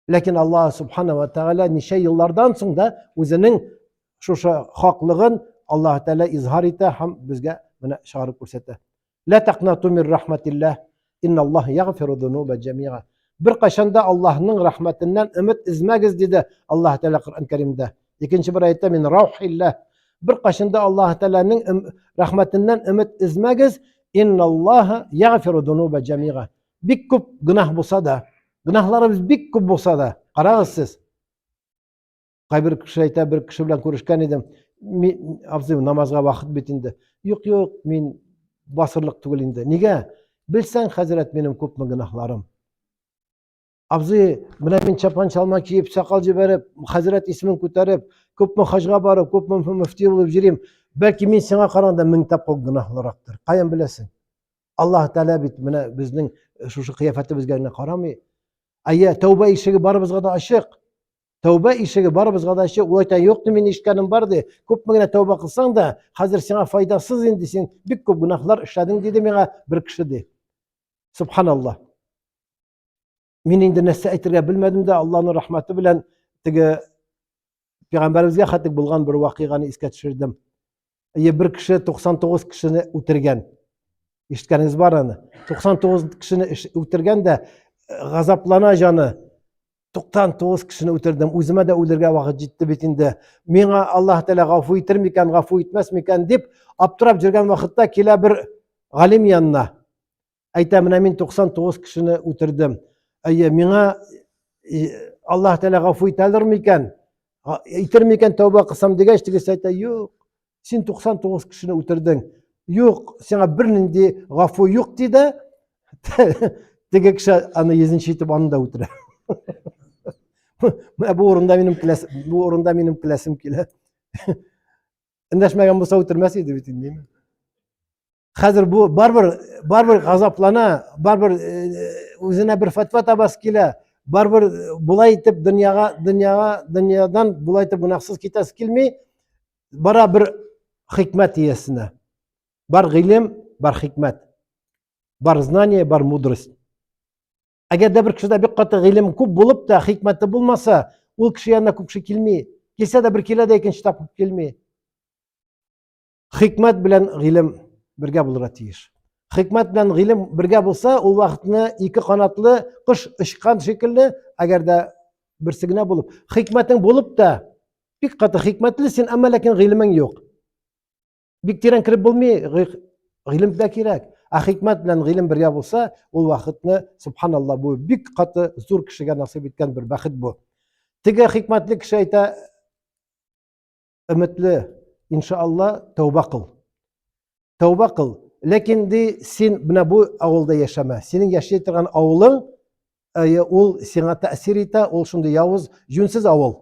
Ләкин Аллаһ субхана ва тааля ничә еллардан соң да үзенең шушы хаклыгын Аллаһ Тәгалә изһар итә һәм безгә менә чыгарып күрсәтә. Лә тәкнату мин рахматилләһ, инналлаһ ягъфиру зунуба җәмига. Беркайчан да Аллаһның рәхмәтеннән өмет өзмәгез, диде Аллаһ Тәгалә Коръән Кәримдә. Икенче бер аятта мин раухилләһ. Беркайчан да Аллаһ Тәгаләнең рәхмәтеннән өмет өзмәгез, инналлаһ ягъфиру зунуба җәмига. Бик күп гөнаһ булса да, гөнаһларыбыз бик күп булса да, карагыз сез, Кайбер кеше әйтә, бер кеше белән күрешкән идем. Мин, абзый, намазга вакыт бит инде. Юк, юк, мин басырлык түгел инде. Нигә? Белсәң, хәзрәт, минем күпме гөнаһларым. Абзый, менә мин чапан чалма киеп, сакал җибәреп, хәзрәт исемен күтәреп, күпме хаҗга барып, күпме мөфти булып йөрим. Бәлки мин сиңа караганда мең тапкыр гөнаһлырактыр. Каян беләсең? Аллаһ Тәгалә бит менә безнең шушы кыяфәтебезгә генә карамый. Әйе, тәүбә ишеге барыбызга да ачык. Тәүбә ишеге барыбызга да ачык. Ул әйтә, юк, мин ишеткәнем бар ди. Күпме генә тәүбә кылсаң да, хәзер сиңа файдасыз инде, син бик күп гөнаһлар эшләдең, диде миңа бер кеше ди. Субханаллаһ. Мин инде нәрсә әйтергә белмәдем дә, Аллаһның рәхмәте белән теге пәйгамбәребезгә хәтлек булган бер вакыйганы искә төшердем. Әйе, бер кеше 99 кешене үтергән. Ишеткәнегез бар аны. 99 кешене үтергән дә э, газаплана җаны. 99 кешене үтердем. Үземә дә үлергә вакыт җитте бит инде. Миңа Аллаһ Тәгалә гафу итер микән, гафу итмәс микән дип аптырап йөргән вакытта килә бер галим янына. Әйтә, менә мин 99 кешене үтердем. Әйе, миңа Аллаһ Тәгалә гафу итәлер микән? Итер микән тәүбә кылсам дигәч, тегесе әйтә, юк, син 99 кешене үтердең. Юк, сиңа бернинди гафу юк ди дә, теге кеше аны йөзенче итеп аны да үтерә. Менә бу урында минем киләс, бу урында минем киләсем килә. Эндәшмәгән булса үтермәс иде бит инде. Хәзер бу барбер барбер газаплана, барбер э, үзенә бер фәтва табасы килә. Барбер э, булай итеп дөньяга, дөньяга, дөньядан булай итеп гөнаһсыз китәсе килми. Бара бер хикмәт иясенә. Бар гыйлем, бар хикмәт. Бар знание, бар мудрость. Әгәр дә бер кешедә бик каты гыйлем күп булып та, хикмәте булмаса, ул кеше янына күп кеше килми. Килсә дә бер килә дә икенче тапкыр килми. Хикмәт белән гыйлем бергә булырга тиеш. Хикмәт белән гыйлем бергә булса, ул вакытны ике канатлы кош очкан шикелле, әгәр дә берсе генә булып, хикмәтең булып та, бик каты хикмәтле син, әмма ләкин гыйлемең юк. Бик тирән кереп булмый, гыйлем дә кирәк. Ә хикмәт белән гыйлем бергә булса, ул вакытны, субханалла, бу бик каты зур кешегә насыйп иткән бер бәхет бу. Теге хикмәтле кеше әйтә, өметле, иншалла, тәүбә кыл. Тәүбә кыл. Ләкин ди, син менә бу авылда яшәмә. Синең яши торган авылың, ул сиңа тәэсир итә, ул шундый явыз, җүнсез авыл.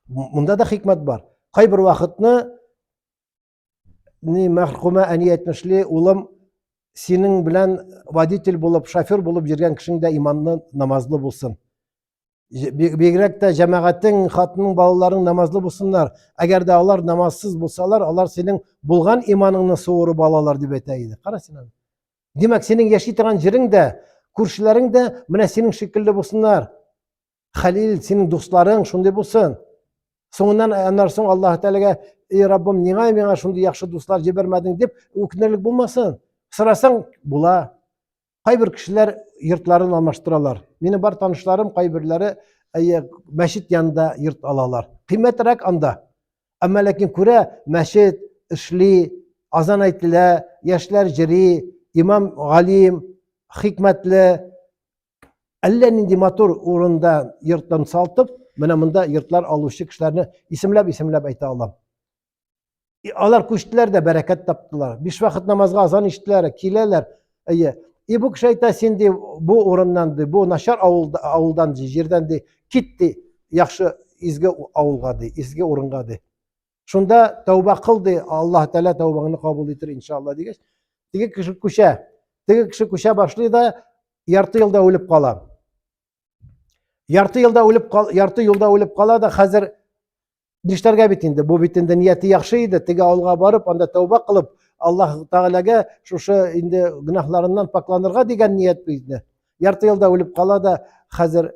Монда да хикмәт бар. Кайбер вакытны ни мәрхүмә әни әйтмешли, улым, синең белән водитель булып, шофер булып йөргән кешең дә иманлы, намазлы булсын. Бигрәк тә җәмәгатең, хатының, балаларың намазлы булсыннар. Әгәр дә алар намазсыз булсалар, алар синең булган иманыңны суырып алалар дип әйтә иде. Кара син аны. Димәк, синең яши торган җирең дә, күршеләрең дә менә синең шикелле булсыннар. Хәлил, синең дусларың шундый булсын. Соңыннан аннан соң Аллаһ Тәгаләгә, "Эй Раббым, ниңа миңа шундый яхшы дуслар җибәрмәдең?" дип үкенерлек булмасын. Сорасаң, була. Кайбер кешеләр йортларын алмаштыралар. Минем бар танышларым кайберләре әйе, мәчет янында йорт алалар. Кыйммәтрәк анда. Әмма ләкин күрә, мәчет эшли, азан әйтелә, яшьләр җыри, имам галим, хикмәтле, әллә нинди матур урында йорттан салтып, менә монда йортлар алучы кешеләрне исемләп-исемләп әйтә алам. Алар күчтеләр дә бәрәкәт таптылар. Биш вакыт намазга азан ишеттеләр, киләләр. Әйе. И бу кеше әйтә, син ди, бу урыннан ди, бу начар авылда, авылдан ди, җирдән ди, кит ди, яхшы изге авылга ди, изге урынга ди. Шунда тәүбә кыл ди, Аллаһ Тәгалә тәүбәңне кабул итер иншалла дигәч, теге кеше күчә. Теге кеше күчә башлый да ярты елда үлеп кала. Ярты елда үлеп кал, ярты юлда үлеп кала да хәзер нишләргә бит инде? Бу бит инде нияте яхшы иде. Теге авылга барып, анда тәүбә кылып, Аллаһ Тәгаләгә шушы инде гөнаһларыннан пакланырга дигән ният бит инде. Ярты елда үлеп кала да хәзер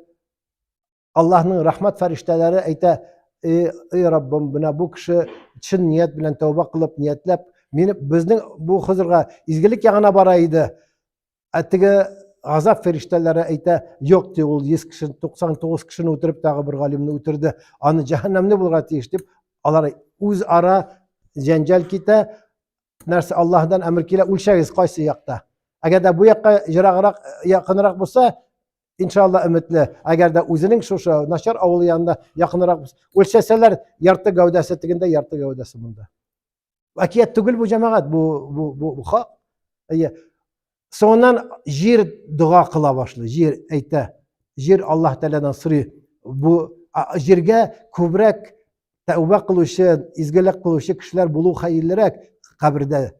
Аллаһның рәхмәт фәриштәләре әйтә, эй, эй Раббым, менә бу кеше чын ният белән тәүбә кылып, ниятләп, мине безнең бу хозурга изгелек ягына бара иде. Ә теге газап фәриштәләре әйтә, юк, ди, ул 100 кеше, 99 кешене үтереп, тагы бер галимне үтерде. Аны җәһәннәмне булырга тиеш дип, алар үзара җәнҗал китә. Нәрсә Аллаһдан әмер килә, үлчәгез кайсы якта. Әгәр дә бу якка ераграк, якынрак булса, иншалла өметле. Әгәр дә үзенең шушы начар авылы янында якынрак булса, үлчәсәләр, ярты гәүдәсе тегендә, ярты гәүдәсе монда. Әкият түгел бу җәмәгать, бу бу бу, бу хак. Әйе. Соңыннан җир дога кыла башлый, җир әйтә. Җир Аллаһ Тәгаләдән сорый. Бу җиргә күбрәк тәүбә кылучы, изгелек кылучы кешеләр булу хәерлерәк кабердә.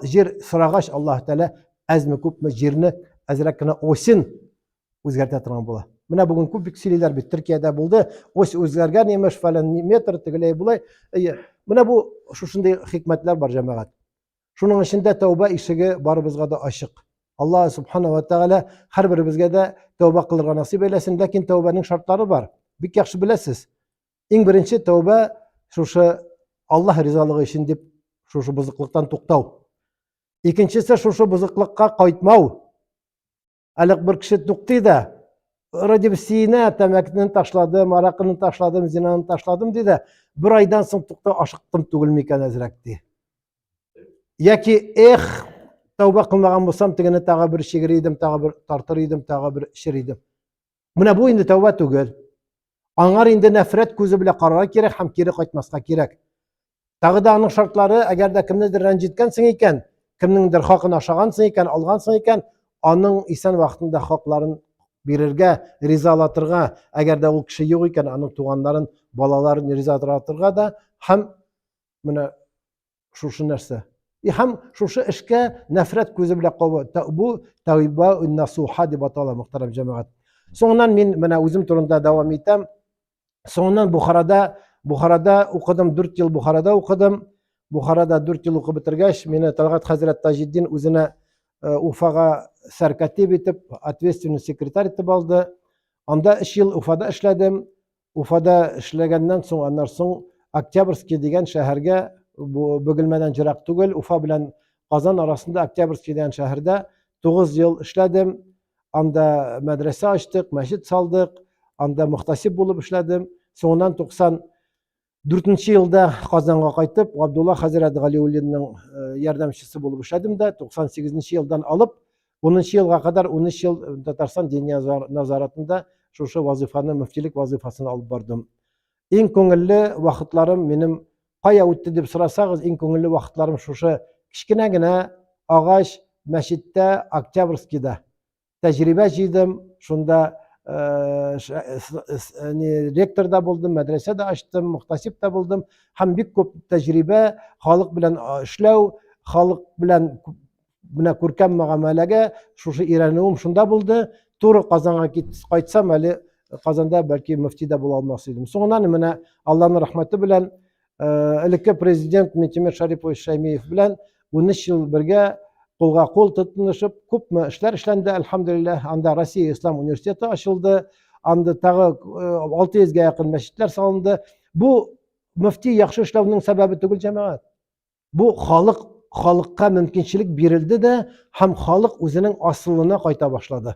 Җир сорагач, Аллаһ Тәгалә әзме күпме җирне әзрәк кенә осен үзгәртә торган була. Менә бүген күп бик сөйлиләр бит, Төркиядә булды, ось үзгәргән имеш, фәлән метр, тегеләй болай. Әйе, менә бу шушындый хикмәтләр бар җәмәгать. Шуның өчен дә тәүбә ишеге барыбызга да ачык. Аллаһ субхана ва тәгалә һәрберебезгә дә тәүбә кылырга насыйп әйләсен, ләкин тәүбәнең шартлары бар. Бик яхшы беләсез. Иң беренче тәүбә шушы Аллаһ ризалыгы өчен дип шушы бозыклыктан туктау. Икенчесе шушы бозыклыкка кайтмау. Әле бер кеше туктый да, вроде бы сөенә, тәмәкене ташладым, аракыны ташладым, зинаны ташладым ди дә, бер айдан соң тукта ашыктым түгел микән әзрәк ди. Яки эх, тәүбә кылмаган булсам, тегене тагы бер чигер идем, тагы бер тартыр идем, тагы бер эчер идем. Менә бу инде тәүбә түгел. Аңар инде нәфрәт күзе белән карарга кирәк һәм кире кайтмаска кирәк. Тагы да аның шартлары, әгәр дә кемнедер рәнҗеткәнсең икән, кемнеңдер хакын ашагансың икән, алгансың икән, аның исән вакытында хакларын бирергә, ризалатырга, әгәр дә ул кеше юк икән, аның туганнарын, балаларын ризалатырга да һәм менә шушы нәрсә. И һәм шушы эшкә нәфрәт күзе белән кабу. Бу тәүба насуха дип атала, мөхтәрәм җәмәгать. Соңыннан мин менә үзем турында дәвам итәм. Соңыннан Бухарада, Бухарада укыдым, 4 ел Бухарада укыдым. Бухарада 4 ел укып бетергәч, мине Талгат хәзрәт Таҗетдин үзенә э, Уфага сәркатип итеп, ответственный секретарь итеп алды. Анда 3 ел Уфада эшләдем. Уфада эшләгәннән соң, аннан соң Октябрьский дигән шәһәргә, бу Бөгелмәдән ерак түгел, Уфа белән Казан арасында Октябрьский дигән шәһәрдә 9 ел эшләдем. Анда мәдрәсә ачтык, мәчет салдык, анда мөхтәсиб булып эшләдем. Соңыннан 94 елда Казанга кайтып, Габдулла хәзрәт Галиуллинның э, ярдәмчесе булып эшләдем дә, 98 елдан алып 10 елга кадәр 13 ел э, Татарстан Диния назаратында шушы вазифаны, мөфтилек вазифасын алып бардым. Иң күңелле вакытларым минем кая үтте дип сорасагыз, иң күңелле вакытларым шушы кечкенә генә агач мәчеттә Октябрьскийда тәҗрибә җыйдым, шунда э, э, ректор да булдым, мәдрәсә дә ачтым, мөхтәсиб та булдым һәм бик күп тәҗрибә халык белән эшләү, халык белән менә күркәм мөгамәләгә шушы өйрәнүем шунда булды. Туры Казанга кайтсам, әле Казанда бәлки мөфти дә була алмас идем. Соңыннан менә Алланың рәхмәте белән э, элекке президент Минтимер Шарипович Шаймиев белән 13 ел бергә кулга кул тотынышып, күпме эшләр эшләнде, әлхәмдүлилләһ. Анда Россия Ислам университеты ачылды, анда тагы 600 гә якын мәчетләр салынды. Бу мөфти яхшы эшләүнең сәбәбе түгел, җәмәгать. Бу халык халыкка мөмкинчелек бирелде дә һәм халык үзенең асылына кайта башлады.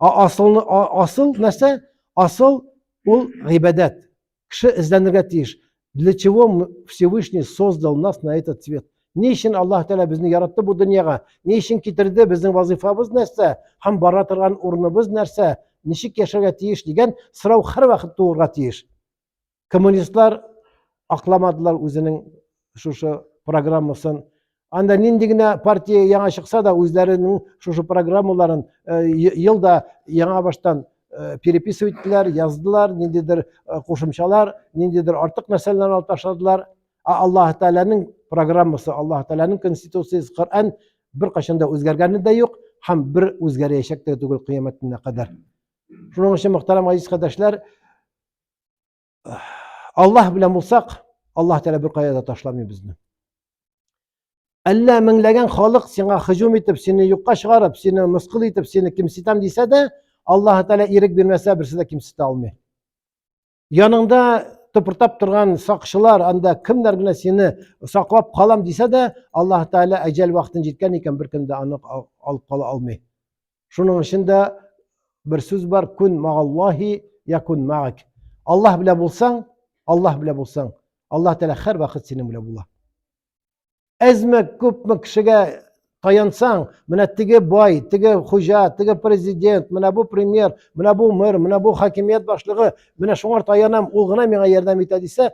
Ә асылны асыл нәрсә? Асыл ул гыйбадәт. Кеше эзләнергә тиеш. Для чего Всевышний создал нас на этот свет? Ни өчен Аллаһ Тәгалә безне яратты бу дөньяга? Ни өчен китерде? Безнең вазифабыз нәрсә? Һәм бара торган урыныбыз нәрсә? Ничек яшәргә тиеш дигән сорау һәрвакыт туырга тиеш. Коммунистлар акламадылар үзенең шушы программасын. Анда нинди генә партия яңа чыкса да, үзләренең шушы программаларын э, ел да яңа баштан э, переписывать иттеләр, яздылар, ниндидер э, кушымчалар, ниндидер артык нәрсәләрне алып ташладылар. Ә Аллаһ Тәгаләнең программасы, Аллаһ Тәгаләнең конституциясе, Коръән беркайчан да үзгәргәне дә юк һәм бер үзгәрәчәк тә түгел кыямәт көненә кадәр. Шуның өчен, мөхтәрәм газиз кардәшләр, Аллаһ белән булсак, Аллаһ Тәгалә бер кая да ташламый безне. Әллә меңләгән халык сиңа һөҗүм итеп, сине юкка чыгарып, сине мыскыл итеп, сине кимсетәм дисә дә, Аллаһ Тәгалә ирек бирмәсә, берсе дә кимсетә алмый. Яныңда тыпыртап торган сакчылар, анда кемнәр генә сине саклап калам дисә дә, Аллаһ Тәгалә әҗәл вакытын җиткән икән, беркем дә аны алып кала алмый. Шуның өчен дә бер сүз бар, кун магаллаһи якун маак. Аллаһ белән булсаң, Аллаһ белән булсаң, Аллаһ Тәгалә һәрвакыт синең белән була. Әзме күпме кешегә таянсаң, менә теге бай, теге хуҗа, теге президент, менә бу премьер, менә бу мэр, менә бу хакимият башлыгы, менә шуңар таянам, ул гына миңа ярдәм итә дисә,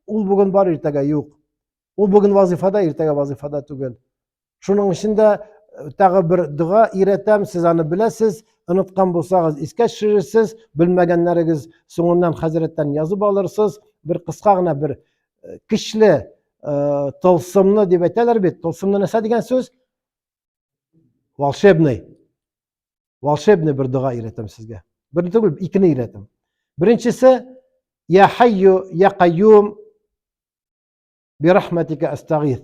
ул бүген бар, иртәгә юк. Ул бүген вазифада, иртәгә вазифада түгел. Шуның өчен дә э, тагы бер дога өйрәтәм, сез аны беләсез, оныткан булсагыз искә төшерерсез, белмәгәннәрегез соңыннан хәзрәттән язып алырсыз. Бер кыска гына бер э, көчле э, тылсымны дип әйтәләр бит. Тылсымны нәрсә дигән сүз? Волшебный. Волшебный бер дога өйрәтәм сезгә. Бер түгел, икене өйрәтәм. Беренчесе, Я хайю, я кайюм, Бирахматика астагиз.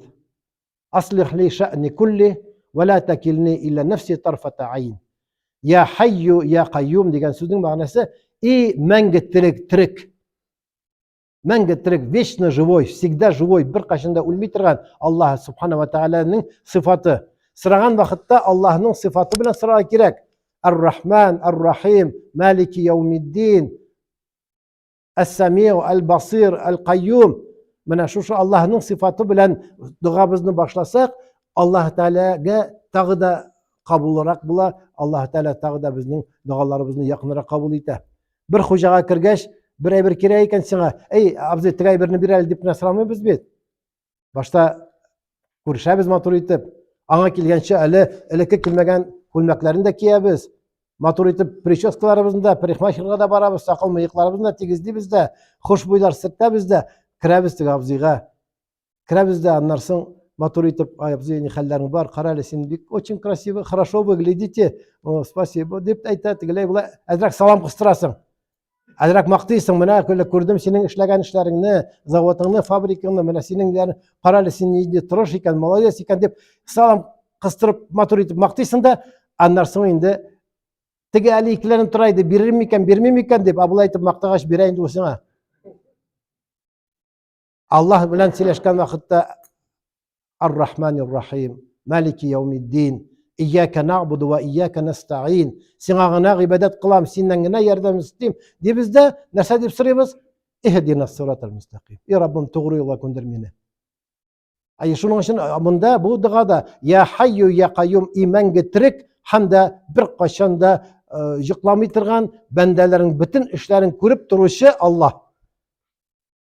Аслих ли шәъни кулли, вә ла тәкилни илә нәфси тарфата айн. Я хайю, я кайюм дигән сүзнең мәгънәсе и мәңге терек, терек. Мәңге терек, вечно живой, всегда живой, беркайчан да үлми торган Аллаһ субхана ва тәгаләнең сыйфаты. Сораган вакытта Аллаһның сыйфаты белән сорарга кирәк. Ар-Рахман, Ар-Рахим, Малики яумиддин, Әс-Самиу, Әл-Басир, Әл-Кайюм. Менә шушы Аллаһның сыйфаты белән догабызны башласак, Аллаһ Тәгаләгә тагы да кабулрак була, Аллаһ Тәгалә тагы да безнең догаларыбызны якынрак кабул итә. Бер хуҗага кергәч, бер әйбер кирәк икән сиңа, әй, абзый, теге әйберне бир әле дип кенә сорамыйбыз бит. Башта күрешәбез матур итеп. Аңа килгәнче әле элекке килмәгән күлмәкләрен дә киябез. Матур итеп прическаларыбызны да, парикмахерга да барабыз, сакал мыекларыбызны да тигезлибез дә, хушбуйлар сөртәбез дә, керәбез теге абзыйга. Керәбез дә, аннан соң матур итеп, ай, абзый, ни хәлләрең бар, кара әле, син бик очень красиво, хорошо выглядите, о, спасибо, дип әйтә, тегеләй болай, әзрәк салам кыстырасың. Әзрәк мактыйсың, менә күрдем синең эшләгән эшләреңне, заводыңны, фабрикаңны, менә синең кара әле, син нинди тырыш икән, молодец икән дип салам кыстырып, матур итеп мактыйсың да, аннан соң инде теге әле икеләнеп тора иде, бирер микән, бирми микән дип, ә болай итеп мактагач бирә инде ул сиңа. Аллаһ белән сөйләшкән вакытта Ар-Рахманир-Рахим, Малики яумиддин, Ияка нa'буду ва ияка nasta'ин. Сиңа гына гыйбадәт кылам, синнән генә ярдәм истим. Дибез дә, нәрсә дип сорыйбыз? Иһдина сиратал мустақим. И Раббым, тугры юлга күндер мине. Ай, шуның өчен монда бу догада я хайю я каюм и мәңге терек һәм дә бер кайчан да йокламый торган бәндәләрнең бөтен эшләрен күреп торучы Аллаһ.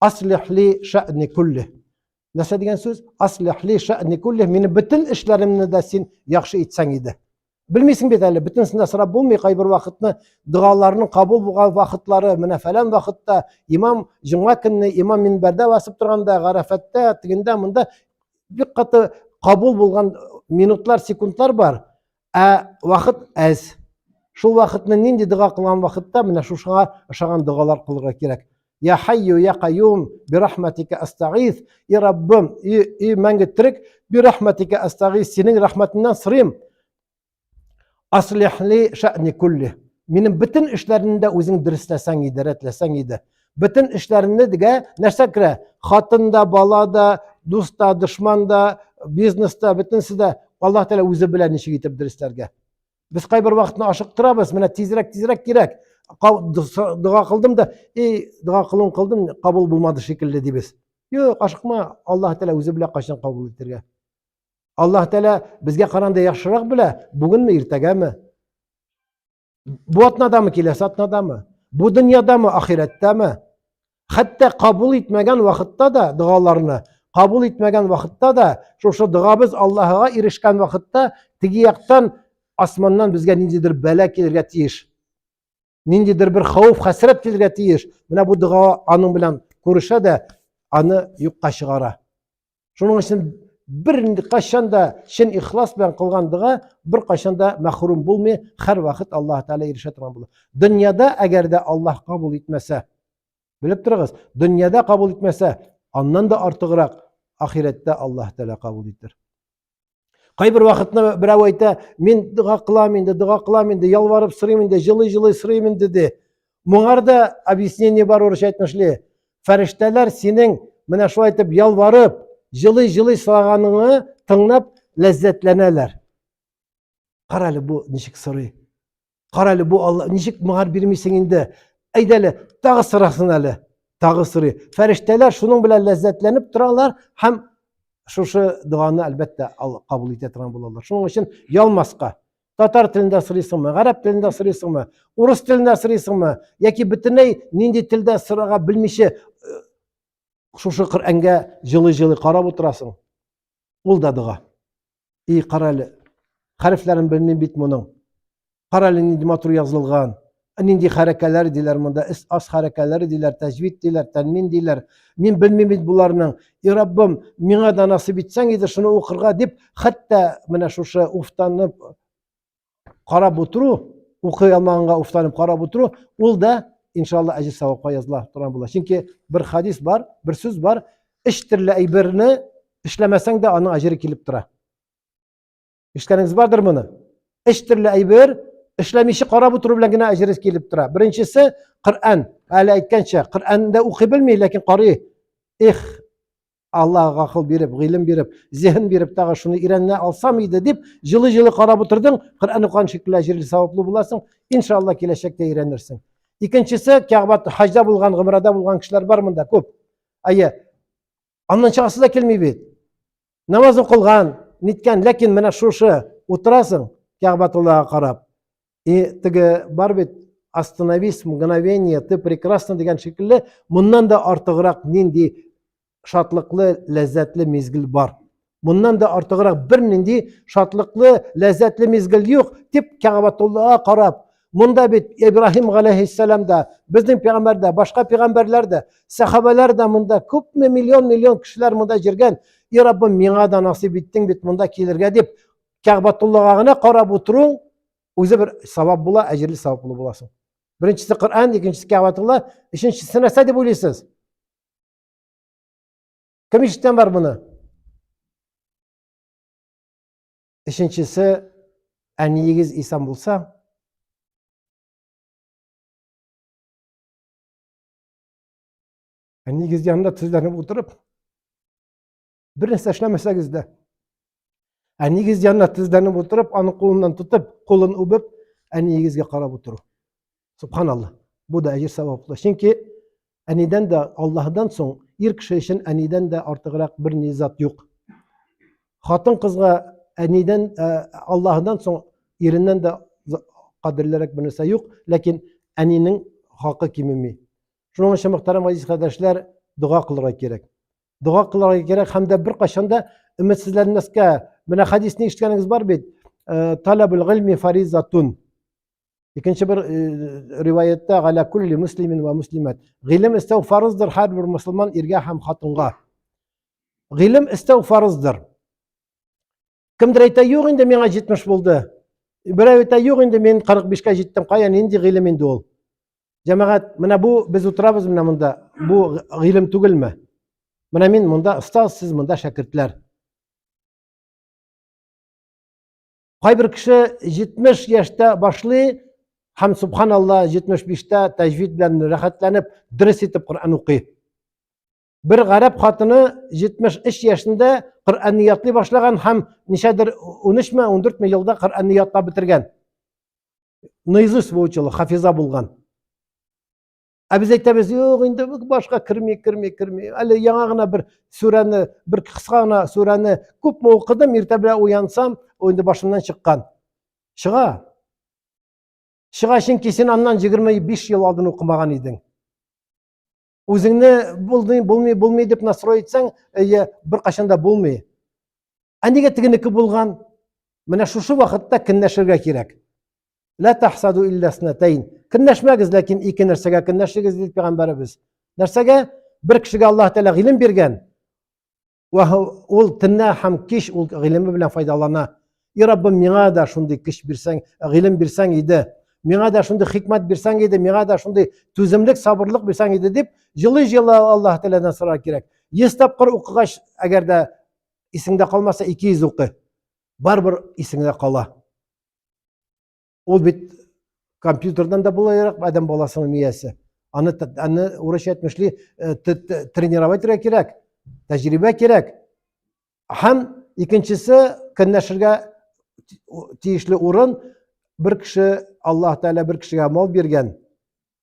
Аслих ли шәъни күлле. Нәрсә дигән сүз? Аслих ли шәъни күлле. Минем бөтен эшләремне дә син яхшы итсәң иде. Белмисең бит әле, бөтенесен дә сорап булмый, кайбер вакытны догаларның кабул булган вакытлары, менә фәлән вакытта имам җомга көнне имам минбәрдә басып торганда, Гарәфәттә, тегендә, монда бик каты кабул булган минутлар, секундлар бар. Ә вакыт әз. Шул вакытны нинди дога кылган вакытта менә шушыңа ошаган догалар кылырга кирәк. Я хайю, я каюм, бирахматика астагиз. И Раббым, и, и мәңге терек, бирахматика астагиз, синең рәхмәтеңнән сорыйм. Аслихли шәъни кулли. Минем бөтен эшләремне дә үзең дөресләсәң иде, рәтләсәң иде. Бөтен эшләремне дигә нәрсә керә? Хатын да, бала да, дус та, дошман да, бизнес та, бөтенесе дә Аллаһ Тәгалә үзе белә ничек итеп дөресләргә. Без кайбер вакытны ашыктырабыз, менә тизрәк, тизрәк кирәк. Дога кылдым да, и, дога кылуын кылдым, кабул булмады шикелле дибез. Юк, ашыкма, Аллаһ Тәгалә үзе белә кайчан кабул итәргә. Аллаһ Тәгалә безгә караганда яхшырак белә, бүгенме, иртәгәме? Бу атнадамы, киләсе атнадамы? Бу дөньядамы, ахирәттәме? Хәтта кабул итмәгән вакытта да догаларны, кабул итмәгән вакытта да, шушы догабыз Аллаһыга ирешкән вакытта, теге яктан асманнан безгә ниндидер бәла килергә тиеш. Ниндидер бер хәвеф, хәсрәт килергә тиеш. Менә бу дога аның белән күрешә дә, аны юкка чыгара. Шуның өчен бер кайчан да чын ихлас белән кылган дога бер кайчан да мәхрүм булмый, һәрвакыт Аллаһ Тәгалә ирешә торган була. Дөньяда әгәр дә Аллаһ кабул итмәсә, белеп торыгыз, дөньяда кабул итмәсә, аннан да артыграк ахирәттә Аллаһ Тәгалә кабул итер. Кайбер вакытны берәү әйтә, мин дога кылам инде, дога кылам инде, ялварып сорыйм инде, җылый-җылый сорыйм инде ди. Моңар да объяснение бар урысча әйтмешли. Фәрештәләр синең менә шулай итеп ялварып, җылый-җылый сораганыңны тыңлап ләззәтләнәләр. Кара әле бу ничек сорый. Кара әле бу Алла ничек моңар бирмисең инде? Әйдә әле, тагы сорасын әле. Тагы сорый. Фәрештәләр шуның белән ләззәтләнеп торалар һәм шушы доганы әлбәттә кабул итә торган булалар. Шуның өчен ялмаска. Татар телендә сорыйсыңмы, гарәп телендә сорыйсыңмы, урыс телендә сорыйсыңмы, яки бөтенләй нинди телдә сорарга белмичә э, шушы Коръәнгә җылы-җылы карап утырасың. Ул да дога. И, кара әле, хәрефләрен белмим бит моның. Кара әле нинди матур язылган. Нинди хәрәкәләр диләр монда, эс ас хәрәкәләре диләр, тәҗвид диләр, тәнмин диләр. Мин белмим бит боларның. И Раббым, миңа да насыйп итсәң иде шуны укырга дип, хәтта менә шушы уфтанып карап утыру, укый алмаганга уфтанып карап утыру, ул да иншалла әҗер савапка языла торган була. Чөнки бер хадис бар, бер сүз бар, өч төрле әйберне эшләмәсәң дә аның әҗере килеп тора. Ишеткәнегез бардыр моны. Өч төрле әйбер эшләмичә карап утыру белән генә әҗере килеп тора. Беренчесе Коръән. Әле әйткәнчә, Коръәндә укый белми, ләкин карый. Эх, Аллаһ гакыл биреп, гыйлем биреп, зиһен биреп тагы шуны өйрәнә алсам иде дип, җылы-җылы карап утырдың, Коръән укыган шикелле әҗерле саваплы буласың, иншалла киләчәктә өйрәнерсең. Икенчесе, Кәгъбә хаҗда булган, гомрәдә булган кешеләр бар монда күп. Әйе. Аннан чыгасы да килми бит. Намаз укылган, ниткән, ләкин менә шушы утырасың Кәгъбәтуллага карап. И теге бар бит остановись мгновение, ты прекрасна дигән шикелле, моннан да артыграк нинди шатлыклы, ләззәтле мизгел бар. Моннан да артыграк бернинди шатлыклы, ләззәтле мизгел юк, дип Кәгъбәтуллага карап, Монда бит Ибраһим галәйһиссәлам да, безнең пәйгамбәр дә, башка пәйгамбәрләр дә, сәхабәләр дә монда күпме миллион-миллион кешеләр монда җиргән. И Раббым, миңа да насыйп иттең бит монда килергә дип, Кәгъбатуллага гына карап утыру үзе бер савап була, әҗерле саваплы буласың. Беренчесе Коръән, икенчесе Кәгъбатулла, өченчесе нәрсә дип уйлыйсыз? Кем ишеткән бар моны? Өченчесе, әниегез исән булса, әниегез янында тезләнеп утырып, бер нәрсә эшләмәсәгез дә, әниегез янына тезләнеп утырып, аның кулыннан тотып, кулын үбеп, әниегезгә карап утыру. Субханалла. Бу да әҗер саваплы. Чөнки әнидән дә Аллаһдан соң ир кеше өчен әнидән дә артыграк бер ни зат юк. Хатын кызга әнидән э, Аллаһдан соң иреннән дә кадерлерәк бер нәрсә юк, ләкин әнинең хакы кимеми. Шуның өчен мөхтәрәм газиз кардәшләр, дога кылырга кирәк. Дога кылырга кирәк һәм дә беркайчан да өметсезләнмәскә. Менә хәдисне ишеткәнегез бар бит. Э, Талабул гыйльми фаризатун. Икенче бер э, риваятта галя кулли муслимин ва муслимат. Гыйлем эстәү фарыздыр һәрбер мусульман иргә һәм хатынга. Гыйлем эстәү фарыздыр. Кемдер әйтә, юк инде миңа 70 булды. Берәү әйтә, юк инде мин 45-кә җиттем. Кая нинди гыйлем инде ул? Җәмәгать, менә бу без утырабыз менә монда. Бу гыйлем түгелме? Менә мин монда остаз, сез монда шәкертләр. Кайбер кеше 70 яшьтә башлый һәм субханалла 75-тә тәҗвид белән рәхәтләнеп дөрес итеп Коръән укый. Бер гарәп хатыны 73 яшендә Коръәнне ятлый башлаган һәм ничәдер 13 ме 14 ме елда Коръәнне ятлап бетергән. Наизусть выучила, хафиза булган. Ә без әйтәбез, юк, инде башка керми, керми, керми. Әле яңа гына бер сүрәне, бер кыска гына сүрәне күпме укыдым, иртә белән уянсам, ул инде башымнан чыккан. Чыга. Чыга, чөнки син аннан 25 ел алдын укымаган идең. Үзеңне булмый, булмый, булмый дип настрой итсәң, әйе, беркайчан да булмый. Ә нигә тегенеке булган? Менә шушы вакытта көнләшергә кирәк. Ла тахсаду илля снатайн. Көнләшмәгез, ләкин ике нәрсәгә көнләшегез, диде пәйгамбәребез. Нәрсәгә? Бер кешегә Аллаһ Тәгалә гыйлем биргән. Вә ул төнлә һәм кич ул гыйлеме белән файдалана. И Раббым, миңа да шундый көч бирсәң, гыйлем бирсәң иде. Миңа да шундый хикмәт бирсәң иде, миңа да шундый түземлек, сабырлык бирсәң иде дип, җылы-җылы Аллаһ Тәгаләдән сорар кирәк. 100 тапкыр укыгач, әгәр дә исеңдә калмаса, 200 укы. Барыбер исеңдә кала. Ул бит компьютердан да булайрак адәм баласының миясе. Аны аны урысча әйтмешли э, тренировать итәргә кирәк, тәҗрибә кирәк. Һәм икенчесе көнләшергә тиешле урын бер кеше Аллаһ Тәгалә бер кешегә мал биргән,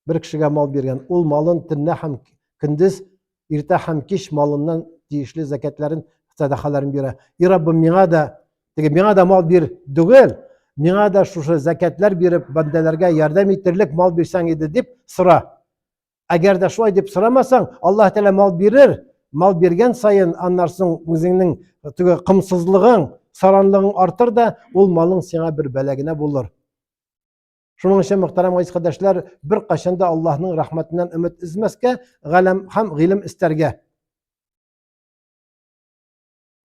бер кешегә мал биргән. Ул малын төнлә һәм көндез, иртә һәм кич малыннан тиешле зәкәтләрен, сәдакаларын бирә. И Раббым, миңа да, теге миңа да мал бир түгел, миңа да шушы зәкәтләр биреп, бәндәләргә ярдәм итерлек мал бирсәң иде дип сора. Әгәр дә шулай дип сорамасаң, Аллаһ Тәгалә мал бирер. Мал биргән саен аннан соң үзеңнең теге кымсызлыгың, саранлыгың артыр да, ул малың сиңа бер бәла генә булыр. Шуның өчен, мөхтәрәм газиз кардәшләр, беркайчан да Аллаһның рәхмәтеннән өмет өзмәскә, галәм һәм гыйлем истәргә.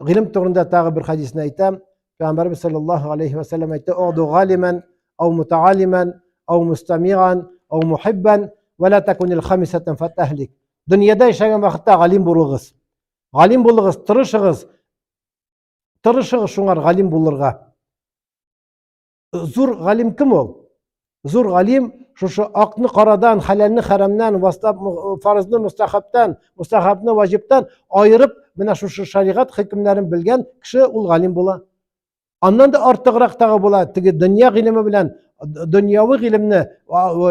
Гыйлем турында тагы бер хәдисне әйтәм. Пәйгамбәрбез саллаллаһу алейхи ва саллям әйтте: "Угду галиман ау мутаалиман ау мустамиган ау мухиббан ва ла такунил хамисатан фатахлик". Дөньяда яшәгән вакытта галим булыгыз. Галим булыгыз, тырышыгыз. Тырышыгыз шуңар галим булырга. Зур галим кем ул? Зур галим шушы акны карадан, хәләлне хәрамнан, фарызны мустахабтан, мустахабны ваҗибтан аерып, менә шушы шәригать хөкемнәрен белгән кеше ул галим була. Аннан да артыграк тагы була, теге дөнья гыйлеме белән дөньяви гыйлемне,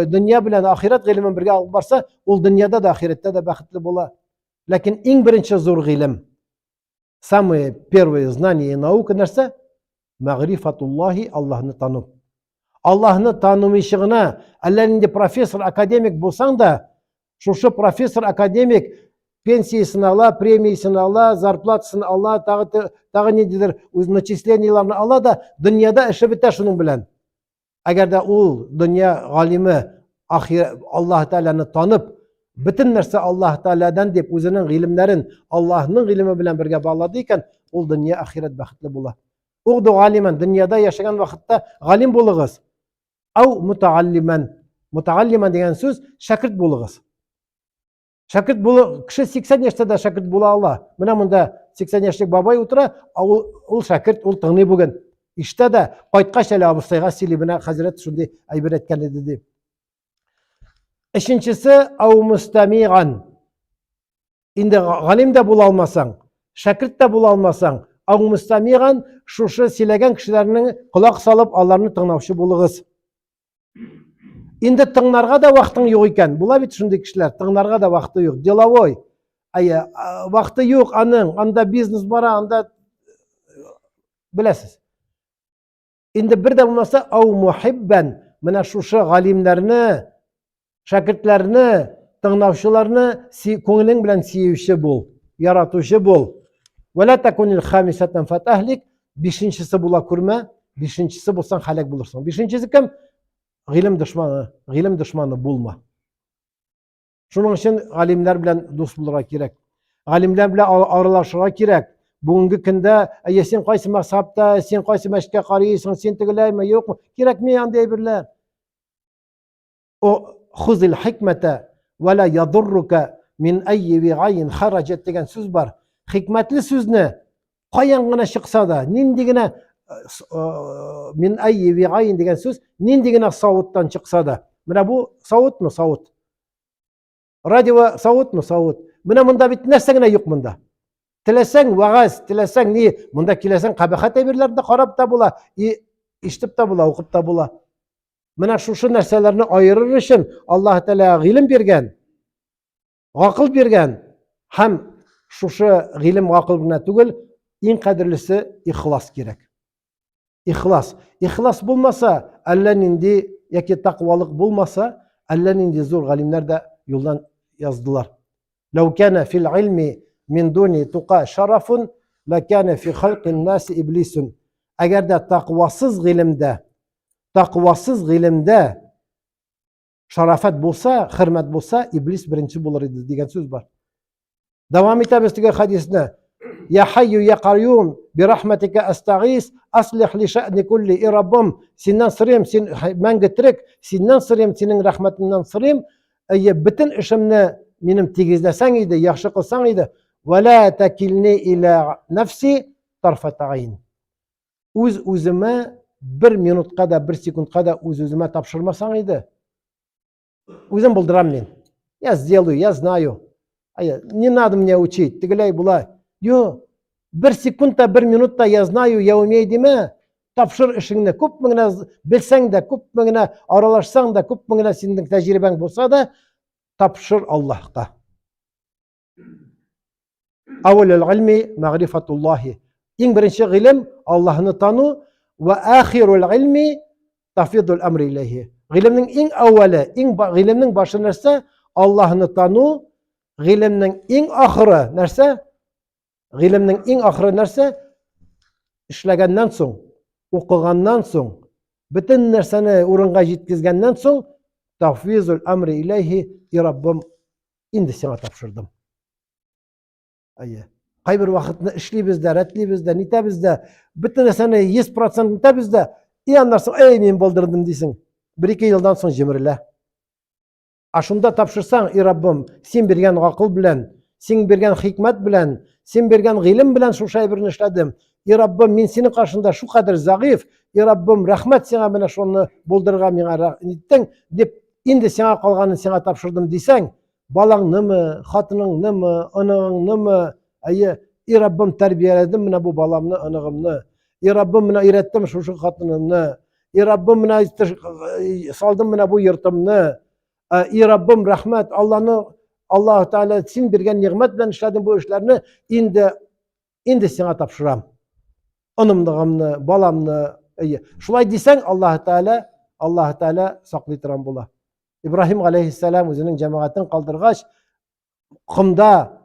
дөнья белән ахирәт гыйлемен бергә алып барса, ул дөньяда да, ахирәттә дә бәхетле була. Ләкин иң беренче зур гыйлем, самые первые знания и наука нәрсә? Мәгърифатуллаһи, Аллаһны тану. Аллаһны танымыйча гына, әллә нинди профессор, академик булсаң да, шушы профессор, академик пенсиясен ала, премиясен ала, зарплатасын ала, тагы, тагы ниндидер үз начислениеләрен ала да, дөньяда эше бетә шуның белән. Әгәр дә ул дөнья галиме ахир Аллаһ Тәгаләне танып, бөтен нәрсә Аллаһ Тәгаләдән дип үзенең гыйлемнәрен Аллаһның гыйлеме белән бергә баглады икән, ул дөнья ахирәт бәхетле була. Угду галимән, дөньяда яшәгән вакытта галим булыгыз. Ау мутааллимән. Мутааллимән дигән сүз шәкерт булыгыз. Шәкерт булу, кеше 80 яшьтә дә шәкерт була ала. Менә монда 80 яшьлек бабай утыра, ул, ул шәкерт, ул тыңлый бүген. Иштә дә кайткач әле абыстайга сөйли, менә хәзрәт шундый әйбер әйткән иде дип. Өченчесе ау мустамиган. Инде галим дә була алмасаң, шәкерт тә була алмасаң, ау мустамиган шушы сөйләгән кешеләрнең колак салып аларны тыңлаучы булыгыз. Инде тыңларга да вакытың юк икән. Була бит шундый кешеләр, тыңларга да вакыты юк. Деловой. Әйе, вакыты юк аның, анда бизнес бара, анда беләсез. Инде бер дә булмаса, ау мухиббән, менә шушы галимнәрне, шәкертләрне, тыңлаучыларны күңелең белән сөюче бул, яратучы бул. Вәлә такунил хамисатан фатахлик, бишенчесе була күрмә, бишенчесе булсаң һәлак булырсың. Бишенчесе кем? Гыйлем дошманы, гыйлем дошманы булма. Шуның өчен галимнәр белән дус булырга кирәк. Галимнәр белән аралашырга кирәк. Бүгенге көндә, әйе, син кайсы мәзһәбтә, син кайсы мәчеткә карыйсың, син тегеләйме, юкмы? Кирәкми андый әйберләр. О хузил хикмәтә вә ла ядуррука мин әйи вигаин хараҗат дигән сүз бар. Хикмәтле сүзне каян гына чыкса да, нинди генә э, э, мин әйи вигаин дигән сүз нинди генә савыттан чыкса да. Менә бу савытмы савыт? Радио савытмы савыт? Менә монда бит нәрсә генә юк монда. Теләсәң вәгазь, теләсәң ни, монда киләсәң кабахәт әйберләрне дә карап та була, и ишетеп тә була, укып та була. Менә шушы нәрсәләрне аерыр өчен Аллаһ Тәгалә гыйлем биргән, гакыл биргән һәм шушы гыйлем гакыл гына түгел, иң кадерлесе ихлас кирәк. Ихлас. Ихлас булмаса, әллә нинди яки тәкъвалык булмаса, әллә нинди зур галимнәр дә юлдан яздылар. Ләү кана фил илми мин дуни тука шарафун, ләкана фи халкин наси иблисун. Әгәр дә тәкъвасыз гыйлемдә Тәкъвасыз гыйлемдә шарафәт булса, хөрмәт булса, иблис беренче булыр иде дигән сүз бар. Дәвам итәбез теге хадисне. Я хайю я каюм, би рахматика астагис, аслих ли шәъни кулли, и Раббым, синнән сорыйм, син мәңге терек, синнән сорыйм, синең рәхмәтеңнән сорыйм, әйе, бөтен эшемне минем тигезләсәң иде, яхшы кылсаң иде, вә ла такилни иля нафси тарфата айн. Үз үземә бер минутка да, бер секундка да үз үземә тапшырмасаң иде. Үзем булдырам мин. Я сделаю, я знаю. Не надо мне учить, тегеләй болай. Юк, бер секунд та, бер минут та я знаю, я умею димә. Тапшыр эшеңне. Күпме генә белсәң дә, күпме генә аралашсаң да, күпме генә синең тәҗрибәң булса да, тапшыр Аллаһка. Әүвәлел гыйльми мәгърифатуллаһи. Иң беренче гыйлем Аллаһны тану вә ахирул гыйльми тафидул әмри иләйһи. Гыйлемнең иң әүвәле, иң гыйлемнең башы нәрсә? Аллаһны тану. Гыйлемнең иң ахыры нәрсә? Гыйлемнең иң ахыры нәрсә? Эшләгәннән соң, укыганнан соң, бөтен нәрсәне урынга җиткезгәннән соң, тафвизул әмри иләйһи, и Раббым, инде сиңа тапшырдым. Әйе. Кайбер вакытны эшлибез дә, рәтлибез дә, нитәбез дә, бөтен нәрсәне 100% нитәбез дә, и аннан соң, эй, мин булдырдым дисең. Бер-ике елдан соң җимерелә. Ә шунда тапшырсаң, и Раббым, син биргән гакыл белән, син биргән хикмәт белән, син биргән гыйлем белән шушы әйберне эшләдем. И Раббым, мин синең каршында шулкадәр зәгыйф, и Раббым, рәхмәт сиңа менә шуны булдырырга миңа ниттең, дип Инде сиңа калганын сиңа тапшырдым дисәң, балаңнымы, хатыныңнымы, оныгыңнымы, әйе, и Раббым тәрбияләдем менә бу баламны, оныгымны. И Раббым менә өйрәттем шушы хатынымны. И Раббым менә салдым менә бу йортымны. И Раббым рәхмәт, Алланы Аллаһ Тәгалә син биргән нигъмәт белән эшләдем бу эшләрне, инде инде сиңа тапшырам. Онымдыгымны, баламны. Әйе. Шулай дисәң, Аллаһ Тәгалә, Аллаһ Тәгалә саклый торган була. Ибраһим галәйһиссәлам үзенең җәмәгатен калдыргач, комда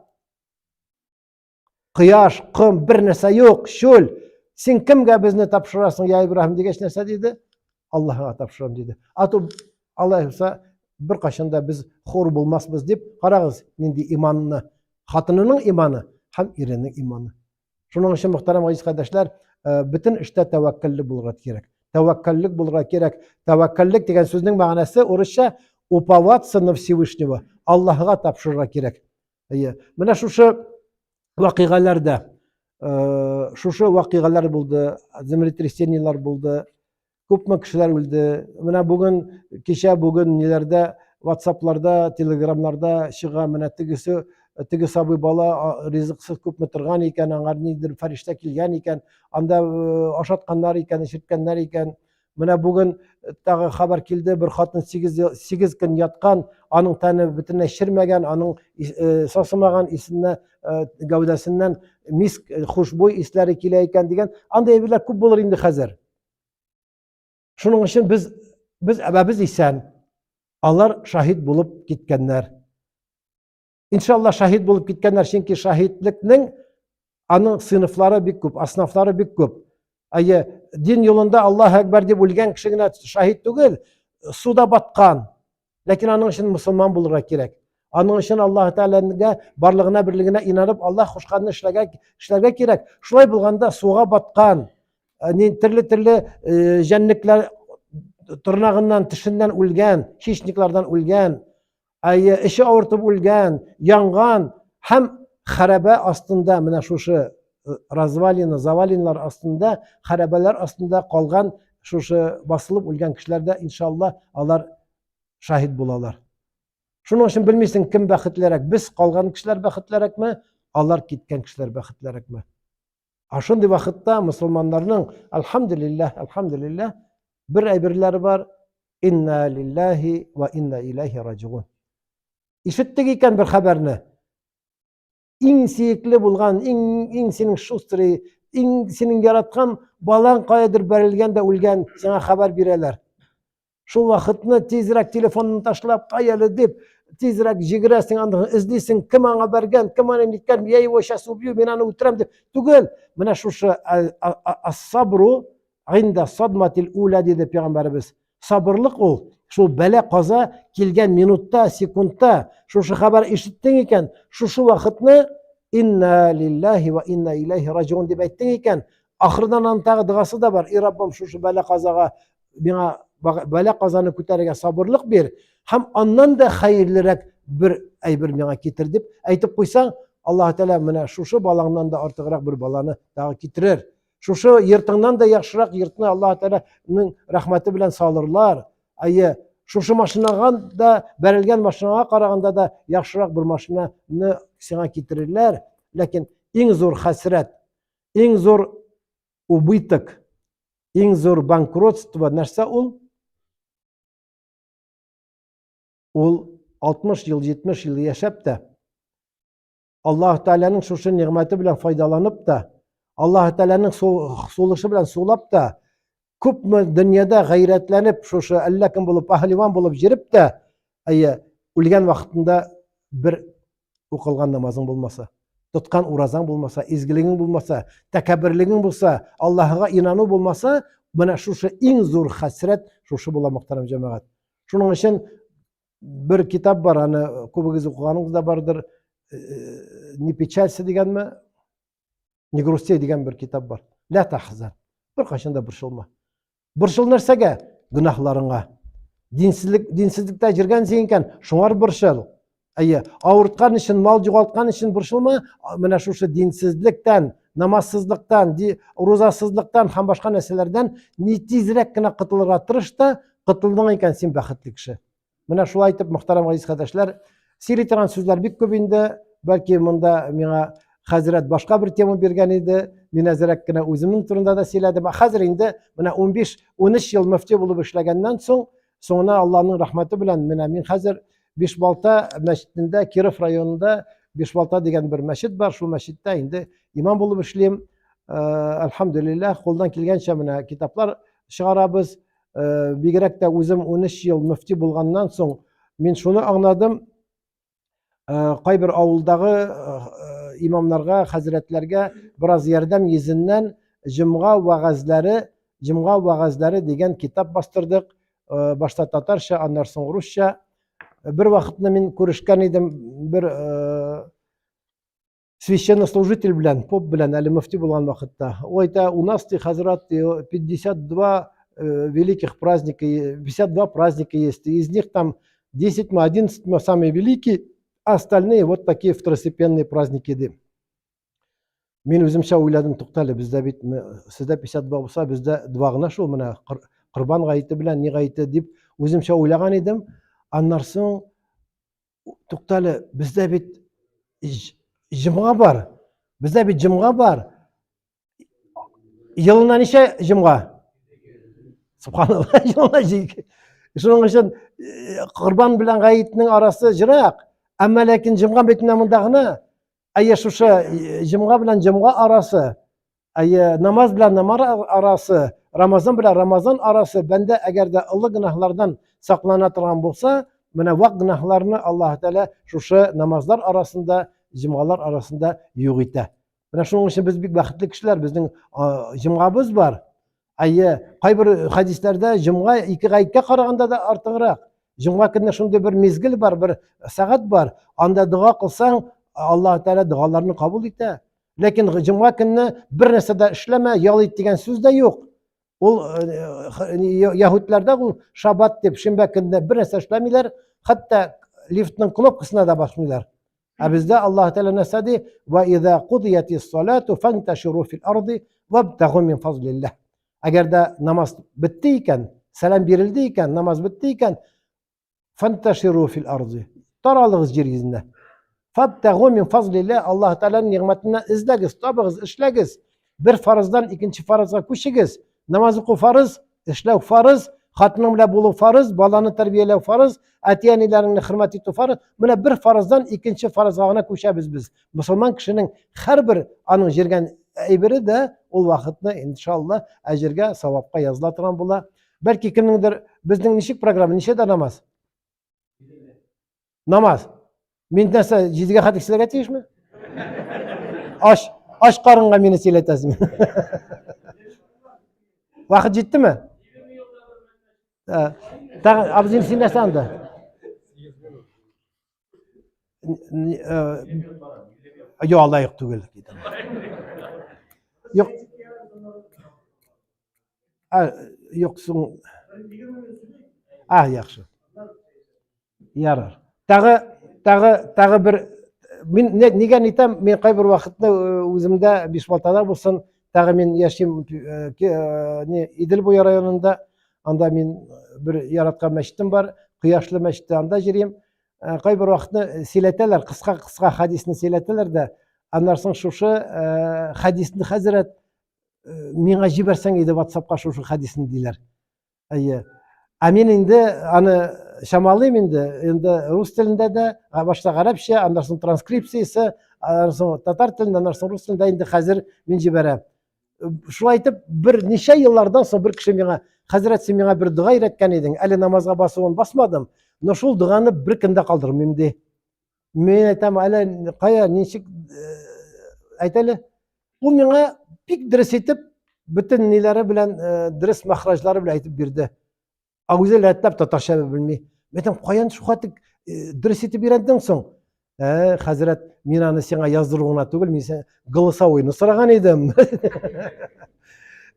кояш, ком, бер нәрсә юк, чүл. Син кемгә безне тапшырасың, я Ибраһим дигәч нәрсә диде? Аллаһыга тапшырам диде. А то алай булса беркайчан да без хур булмасбыз дип, карагыз, нинди иманны, хатынының иманы һәм иренең иманы. Шуның өчен, мөхтәрәм газиз кардәшләр, э, бөтен эштә тәвәккәллек булырга кирәк. Тәвәккәллек булырга кирәк. Тәвәккәллек дигән сүзнең мәгънәсе урысча уповаться на Всевышнего, Аллаһыга тапшырырга кирәк. Әйе. Менә шушы вакыйгаларда э, шушы вакыйгалар булды, землетрясениелар булды, күпме кешеләр үлде. Менә бүген, кичә бүген ниләрдә, WhatsApp-ларда, Telegram-ларда чыга, менә тегесе, теге сабый бала ризыксыз күпме торган икән, аңа нидер фәрештә килгән икән, анда э, ашатканнар икән, эчерткәннәр икән. Менә бүген э, тагы хәбәр килде, бер хатын 8 8 көн яткан, аның тәне бөтенләй чермәгән, аның э, сасымаган исенә гәүдәсеннән миск хушбуй исләре килә икән дигән. Андый әйберләр күп булыр инде хәзер. Шуның өчен без без ә без исән. Алар шаһит булып киткәннәр. Иншалла шаһит булып киткәннәр, чөнки шаһитлекнең аның сыйныфлары бик күп, аснафлары бик күп. Әйе, дин юлында Аллаһ әкбәр дип үлгән кеше генә шаһит түгел, суда баткан. Ләкин аның өчен мусульман булырга кирәк. Аның өчен Аллаһ Тәгаләгә барлыгына, берлегенә инанып, Аллаһ кушканны эшләргә, эшләргә кирәк. Шулай булганда суга баткан, э, төрле-төрле э, җәнлекләр тырнагыннан, тешеннән үлгән, хищниклардан үлгән, әйе, эче авыртып үлгән, янган һәм хәрабә астында менә шушы э, развалина, завалинлар астында, хәрабәләр астында калган шушы басылып үлгән кешеләр дә иншалла алар шаһит булалар. Шуның өчен белмисең, кем бәхетлерәк, без калган кешеләр бәхетлерәкме, алар киткән кешеләр бәхетлерәкме? Ә шундый вакытта мусульманнарның, альхамдулиллаһ, альхамдулиллаһ, бер әйберләре бар, инна лиллаһи ва инна иләйһи раҗигун. Ишеттек икән бер хәбәрне, иң сөекле булган, иң, иң синең шустрый, иң синең яраткан балаң каядыр бәрелгән дә үлгән, сиңа хәбәр бирәләр. Шул вакытны тизрәк телефонны ташлап, кай әле дип, тизрәк җигерәсең, аны эзлисең, кем аңа бәргән, кем аны ниткән, я его сейчас убью, мин аны үтерәм дип. Түгел, менә шушы ас-сабру Инда садматил уля диде пәйгамбәребез. Сабырлык ул шул бәла каза килгән минутта, секундта шушы хәбәр ишеттең икән, шушы вакытны инна лиллаһи ва инна иләйһи раҗиун дип әйттең икән, ахырдан аның тагы догасы да бар. И Раббым, шушы бәла казага миңа бәла казаны күтәрергә сабырлык бир һәм аннан да хәерлерәк бер әйбер миңа китер дип әйтеп куйсаң, Аллаһ Тәгалә менә шушы балаңнан да артыграк бер баланы тагы китерер. Шушы йортыңнан да яхшырак йортны Аллаһ Тәгаләнең рәхмәте белән салырлар. Әйе, шушы машинага да бәрелгән машинага караганда да яхшырак бер машинаны сиңа китерерләр. Ләкин иң зур хәсрәт, иң зур убыток, иң зур банкротство нәрсә ул? Ул 60 ел, 70 ел яшәп тә, Аллаһ Тәгаләнең шушы нигъмәте белән файдаланып та, Аллаһ Тәгаләнең сулышы белән сулап та, күпме дөньяда гайрәтләнеп, шушы әллә кем булып, пәһлеван булып җөреп тә, әйе, үлгән вакытында бер укылган намазың булмаса, тоткан уразаң булмаса, изгелегең булмаса, тәкәбберлегең булса, Аллаһыга инану булмаса, менә шушы иң зур хәсрәт шушы була, мөхтәрәм җәмәгать. Шуның өчен бер китап бар, аны күбегез укыганыгыз да бардыр. Э, э, не печалься дигәнме? Не грусти дигән бер китап бар. Ла тахзан. Бер кайчан да борчылма. Борчыл нәрсәгә? Гөнаһларыңа. Динсезлек, динсезлектә йөргәнсең икән, шуңар борчыл. Әйе, авырткан өчен, мал югалткан өчен борчылма, менә шушы динсезлектән, намазсызлыктан, ди, рузасызлыктан һәм башка нәрсәләрдән ни тизрәк кенә котылырга тырыш та, котылдың икән, син бәхетле кеше. Менә шулай итеп, мөхтәрәм газиз кардәшләр, сөйли торган сүзләр бик күп инде. Бәлки монда миңа хәзрәт башка бер тема биргән иде. Мин әзрәк кенә үземнең турында да сөйләдем. Ә хәзер инде менә 15-13 ел мөфти булып эшләгәннән соң, соңына Аллаһның рәхмәте белән менә мин хәзер Бишбалта мәчетендә, Киров районында Бишбалта дигән бер мәчет бар. Шул мәчеттә инде имам булып эшлим. Э, әлхәмдүлилләһ, кулдан килгәнчә менә китаплар чыгарабыз. Э, бигрәк тә үзем 13 ел мөфти булганнан соң мин шуны аңладым. Э, кайбер авылдагы имамнарга, хәзрәтләргә бераз ярдәм йөзеннән җомга вәгазьләре Җомга вәгазьләре дигән китап бастырдык. Э, башта татарча, аннан соң русча. Бер вакытны мин күрешкән идем бер э, священнослужитель белән, поп белән, әле мөфти булган вакытта. Ул әйтә, у нас ты, хәзрәт, 52 великих праздника, 52 праздника есть, из них там 10 11 самые великие, а остальные вот такие второстепенные праздники ди. Мин үземчә уйладым, туктале, бездә бит сездә 52 булса, бездә 2 гына шул менә Корбан гаете белән ни гаете дип үземчә уйлаган идем. Аннан соң туктале, бездә бит җомга бар. Бездә бит җомга бар. Елына ничә җомга? Субханалла, елына җиде. Шуның өчен э, Корбан белән гаетнең арасы җырак. Әмма ләкин җомга бит менә монда гына. Әйе, шушы э, җомга белән җомга арасы, әйе, намаз белән намаз арасы, Рамазан белән Рамазан арасы, бәндә әгәр дә олы гөнаһлардан саклана торган булса, менә вак гөнаһларны Аллаһ Тәгалә шушы намазлар арасында, җомгалар арасында юк итә. Менә шуның өчен без бик бәхетле кешеләр, безнең җомгабыз бар. Әйе, кайбер хәдисләрдә җомга ике гаеткә караганда да артыграк. Җомга көнне шундый бер мизгел бар, бер сәгать бар. Анда дога кылсаң, Аллаһ Тәгалә догаларны кабул итә. Ләкин җомга көнне бер нәрсә дә эшләмә, ял ит дигән сүз дә юк. Ул э, яһүдләрдә ул шабат дип шимбә көнне бер нәрсә эшләмиләр, хәтта лифтның кнопкасына да басмыйлар. Ә бездә Аллаһ Тәгалә нәрсә ди? Ва иза кудиятис салату фанташиру фил арди вабтагу мин фазлиллаһ. Әгәр дә намаз бетте икән, сәлам бирелде икән, намаз бетте икән, фанташиру фил арди. Таралыгыз җир йөзендә. Фабтагу мин фазлиллаһ, Аллаһ Тәгаләнең нигъмәтеннән эзләгез, табыгыз, эшләгез. Бер фарыздан икенче фарызга күчегез. Намаз уку фарыз, эшләү фарыз, хатының белән булу фарыз, баланы тәрбияләү фарыз, әти-әниләреңне хөрмәт итү фарыз. Менә бер фарыздан икенче фарызга гына күчәбез без. Мусульман кешенең һәрбер аның җиргән әйбере дә ул вакытны иншалла әҗергә, савапка языла торган була. Бәлки кемнеңдер безнең ничек программа, ничәдә намаз? Намаз. Мин нәрсә, җидегә хәтлек сөйләргә тиешме? Ач, ач карынга мине сөйләтәсең. Вакыт җиттеме? Э, тагы, абзин, син нәрсә анда? Э, юк, алай юк түгел. Юк. А, юк, соң. А, яхшы. Ярар. Тагы, тагы, тагы бер мин нигә нитәм, мин кайбер вакытны э, үземдә Бишбалтада булсын, тагы мин яшим э, э, не Идел буе районында, анда мин бер яраткан мәчетем бар, Кояшлы мәчете, анда йөрим. Кайбер вакытны сөйләтәләр, кыска-кыска хадисне сөйләтәләр дә, аннан соң шушы хадисне хәзрәт миңа җибәрсәң иде WhatsApp-ка шушы хадисне диләр. Әйе. Ә мин инде аны чамалыйм инде. Инде рус телендә дә, башта гарәпчә, аннан соң транскрипциясе, аннан соң татар телендә, аннан соң рус телендә инде хәзер мин җибәрәм. Шулай итеп, бер ничә еллардан соң бер кеше миңа, хәзрәт, син миңа бер дога өйрәткән идең, әле намазга басуын басмадым, но шул доганы бер көндә калдырмыйм ди. Мин әйтәм, әле кая, ничек э, әйт әле. Ул миңа бик дөрес итеп, бөтен ниләре белән, э, дөрес махраҗлары белән әйтеп бирде. Ә үзе рәтләп татарча белми. Мин әйтәм, каян шул хәтле э, дөрес итеп өйрәндең соң? Ә, хәзрәт, мин аны сиңа яздыру гына түгел, мин сиңа голосовойны сораган идем.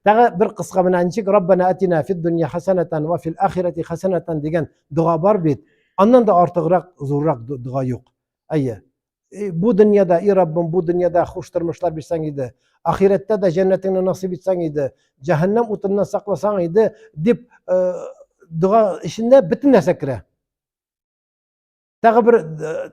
Тагы бер кыска менә ничек Раббана атина фид дөнья хасанатан ва фил ахирати хасанатан дигән дога бар бит. Аннан да артыграк, зуррак дога юк. Әйе. Э, бу дөньяда, и Раббым, бу дөньяда хуш тормышлар бирсәң иде, ахирәттә дә җәннәтеңне насыйп итсәң иде, җәһәннәм утыннан сакласаң иде, дип э, дога эчендә бөтен нәрсә керә. Тагы бер э,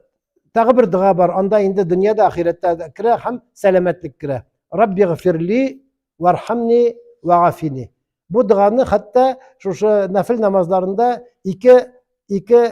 тагы бер дога бар, анда инде дөньяда, ахирәттә дә керә һәм сәламәтлек керә. Рабби гфирли вархамни вагафини. Бу доганы хәтта шушы нәфил намазларында ике ике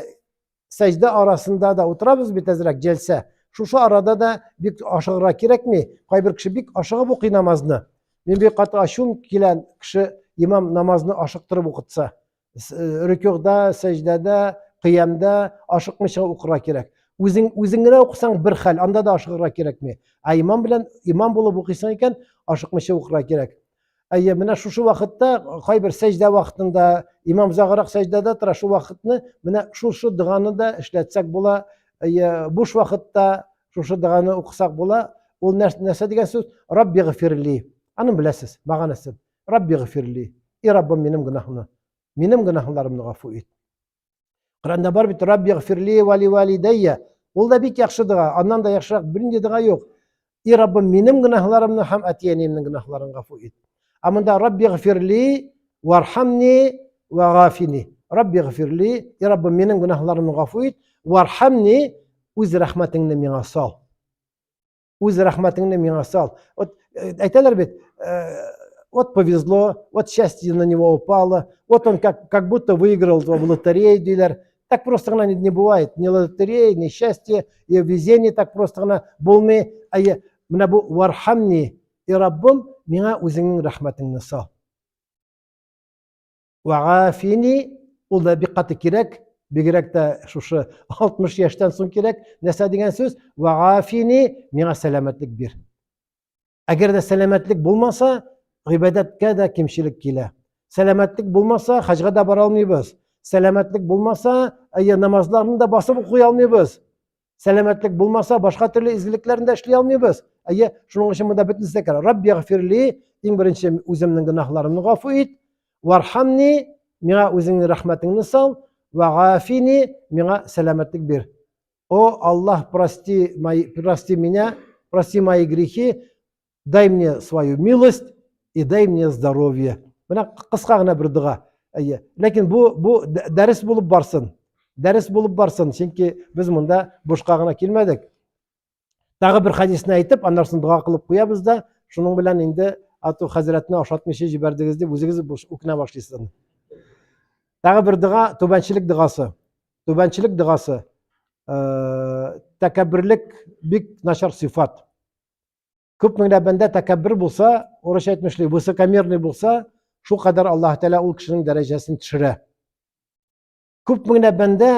сәҗдә арасында да утырабыз бит әзрәк җәлсә. Шушы арада да бик ашыгырга кирәкми. Кайбер кеше бик ашыгып укый намазны. Мин бик каты ачуым килә, кеше имам намазны ашыктырып укытса. Э, рөкүгъда, сәҗдәдә, кыямда ашыкмыйча укырга кирәк. Үзең үзең генә укысаң бер хәл, анда да ашыгырга кирәкми. Ә имам белән имам булып укыйсың икән, ашыкмыйча укырга кирәк. Әйе, менә шушы вакытта кайбер сәҗдә вакытында имам озаграк сәҗдәдә тора, шул вакытны менә шушы доганы да эшләтсәк була. Әйе, буш вакытта шушы доганы укысак була. Ул нәрсә дигән сүз? Рабби гфирли. Аны беләсез, мәгънәсен. Рабби гфирли. И Раббым, минем гөнаһымны, минем гөнаһларымны гафу ит. Коръәндә бар бит Рабби гфирли ва ли валидайя. Ул да бик яхшы дога, аннан да яхшырак бернинди дога юк. И Раббым, минем гөнаһларымны һәм әти-әниемнең гөнаһларын гафу ит. Ә монда Рабби гфирли вархамни ва гафини. Рабби гфирли, и Раббым, минем гөнаһларымны гафу ит, вархамни, үз рәхмәтеңне миңа сал. Үз рәхмәтеңне миңа сал. Вот әйтәләр бит, вот повезло, вот счастье на него упало, вот он как будто выиграл в лотерею, диләр. Так просто гына не бывает. Ни лотерея, ни счастье, и везение так просто гына булмый. Әйе, менә бу вархамни, и Раббым, миңа үзеңнең рәхмәтеңне сал. Вагафини, ул да бик каты кирәк, бигрәк тә шушы 60 яшьтән соң кирәк. Нәрсә дигән сүз? Вагафини, миңа сәламәтлек бир. Әгәр дә сәламәтлек булмаса, гыйбадәткә дә кимчелек килә. Сәламәтлек булмаса, хаҗга да бара алмыйбыз. Сәламәтлек булмаса, әйе, намазларны да басып укый алмыйбыз. Сәламәтлек булмаса, башка төрле изгелекләрне дә эшли алмыйбыз. Әйе, шуның өчен монда бөтенесе дә керә. Рабби ягфирли, иң беренче үземнең гөнаһларымны гафу ит. Вархамни, миңа үзеңнең рәхмәтеңне сал. Вагафини, миңа сәламәтлек бир. О, Аллах, прости мои, прости меня, прости мои грехи, дай мне свою милость и дай мне здоровье. Менә кыска гына бер дога. Әйе. Ләкин бу дәрес булып барсын. Дәрес булып барсын, чөнки без монда бушка гына килмәдек. Тагы бер хәдисне әйтеп, аннан соң дога кылып куябыз да, шуның белән инде ату хәзрәтне ашатмыйча җибәрдегез дип үзегез үкенә башлыйсыз. Тагы бер дога, түбәнчелек догасы. Түбәнчелек догасы. Тәкәбберлек бик начар сыйфат. Күп меңләп бәндә тәкәббер булса, урысча әйтмешли, высокомерный булса, шул кадәр Аллаһ Тәгалә ул кешенең дәрәҗәсен төшерә. Күп меңләп бәндә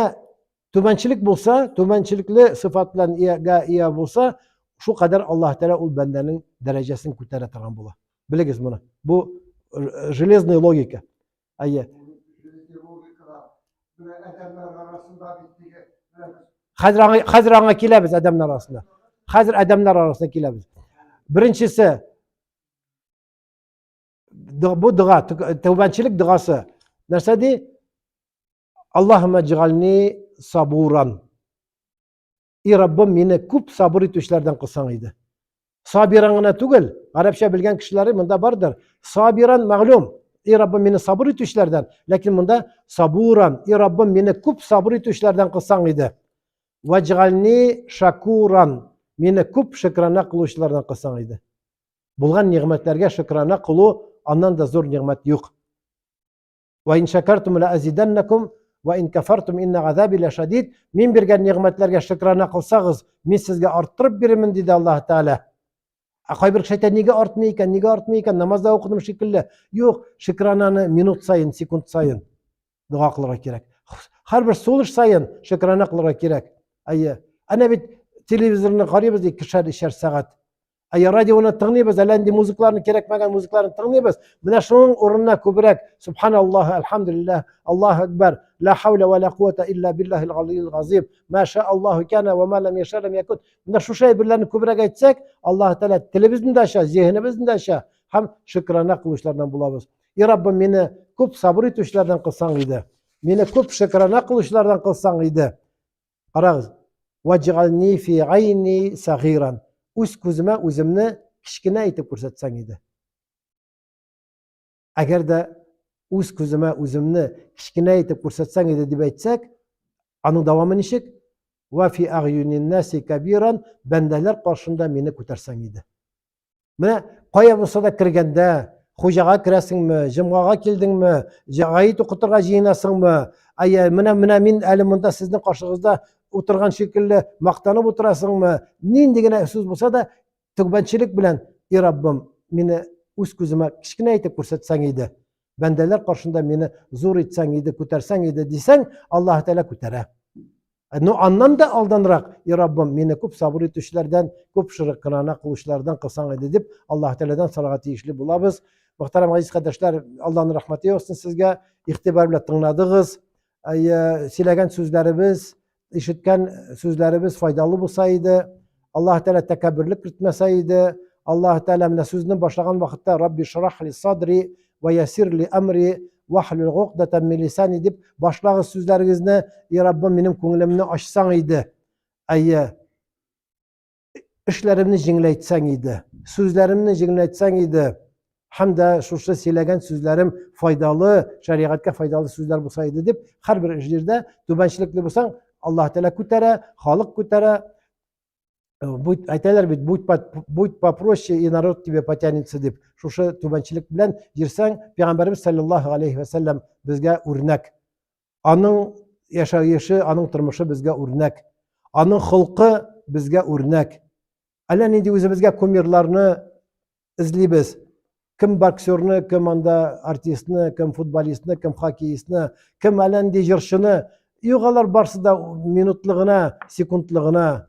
түбәнчелек булса, түбәнчелекле сыйфат белән иягә ия булса, шул кадәр Аллаһ Тәгалә ул бәндәнең дәрәҗәсен күтәрә торган була. Белегез моны. Бу железная логика. Әйе. Хәзер аңа, хәзер аңа киләбез адәмнәр арасында. Хәзер адәмнәр арасына киләбез. Беренчесе бу дога, тәүбәнчелек догасы. Нәрсә ди? Аллаһумма җигални сабуран. И Раббым, мине күп сабыр итүчеләрдән кылсаң иде. Сабиран гына түгел, гарәпчә белгән кешеләре монда бардыр. Сабиран мәгълүм. И Раббым, мине сабыр итүчеләрдән, ләкин монда сабуран. И Раббым, мине күп сабыр итүчеләрдән кылсаң иде. Ваҗгални шакуран. Мине күп шөкрана кылучылардан кылсаң иде. Булган нигъмәтләргә шөкрана кылу аннан да зур нигъмәт юк. Ва ин шакартум ла азиданнакум ва ин кафартум инна газаби ла шадид. Мин биргән нигъмәтләргә шөкрана кылсагыз, мин сезгә арттырып бирермен, диде Аллаһ Тәгалә. Ә кайбер кеше әйтә, нигә артмый икән, нигә артмый икән, намаз да укыдым шикелле. Юк, шөкрананы минут саен, секунд саен дога кылырга кирәк. Һәрбер сулыш саен шөкрана кылырга кирәк. Әйе. Әнә бит телевизорны карыйбыз икешәр, өчәр сәгать. Әйе, радионы тыңлыйбыз, әллә нинди музыкларны, кирәкмәгән музыкларны тыңлыйбыз. Менә шуның урынына күбрәк Субханаллаһ, әлхәмдүлилләһ, Аллаһу акбар, ла хауля ва ла куата илля биллаһил галиил газим, ма ша Аллаһу кана ва ма лам яша лам якун. Менә шушы әйберләрне күбрәк әйтсәк, Аллаһ Тәгалә телебезне дә ача, зиһенебезне дә ача һәм шөкрана кылучылардан булабыз. И Раббым, мине күп сабыр итүчеләрдән кылсаң иде. Мине күп шөкрана кылучылардан кылсаң иде. Карагыз. Ваҗгални фи гайни сагиран. Үз күземә үземне кечкенә итеп күрсәтсәң иде. Әгәр дә үз күземә үземне кечкенә итеп күрсәтсәң иде дип әйтсәк, аның дәвамы ничек? Ва фи агъюнин наси кабиран, бәндәләр каршында мине күтәрсәң иде. Менә кая булса да кергәндә, хуҗага керәсеңме, җомгага килдеңме, гаит укытырга җыенасыңмы, әйе, менә менә мин әле монда сезнең каршыгызда утырган шикелле мактанып утырасыңмы, нинди генә сүз булса да, түбәнчелек белән, и Раббым, мине үз күземә кечкенә итеп күрсәтсәң иде, бәндәләр каршында мине зур итсәң иде, күтәрсәң иде дисәң, Аллаһ Тәгалә күтәрә. Ну, аннан да алданрак, и Раббым, мине күп сабыр итүчеләрдән, күп шырыккынана кылучылардан кылсаң иде дип, Аллаһ Тәгаләдән сорарга тиешле булабыз. Мөхтәрәм газиз кардәшләр, Аллаһның рәхмәте яусын сезгә. Игътибар белән тыңладыгыз. Сөйләгән сүзләребез, ишеткән сүзләребез файдалы булса иде. Аллаһ Тәгалә тәкәбберлек кертмәсә иде. Аллаһ Тәгалә менә сүзне башлаган вакытта Рабби шрах ли садри ва ясир ли амри вахлул гукдатан мин лисани дип башлагыз сүзләрегезне, и Раббым, минем күңелемне ачсаң иде. Әйе, эшләремне җиңеләйтсәң иде, сүзләремне җиңеләйтсәң иде. Һәм дә шушы сөйләгән сүзләрем файдалы, шәригатькә файдалы сүзләр булса иде дип, һәрбер җирдә түбәнчелекле булсаң, Аллаһ Тәгалә күтәрә, халык күтәрә. Будь, әйтәләр бит, будь, будь попроще, и народ тебе потянется дип. Шушы түбәнчелек белән йөрсәң, Пәйгамбәребез саллаллаһу алейхи ва сәлләм безгә үрнәк. Аның яшәеше, аның тормышы безгә үрнәк. Аның холкы безгә үрнәк. Әллә нинди үзебезгә кумирларны эзлибез. Кем боксерны, кем анда артистны, кем футболистны, кем хоккеистны, кем әллә нинди җырчыны. Юк, алар барсы да минутлы гына, секундлы гына.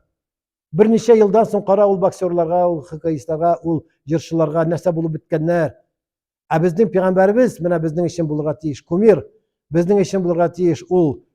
Берничә елдан соң кара ул боксерларга, ул хоккеистларга, ул җырчыларга нәрсә булып беткәннәр. Ә безнең пәйгамбәребез менә безнең өчен булырга тиеш кумир, безнең өчен булырга тиеш ул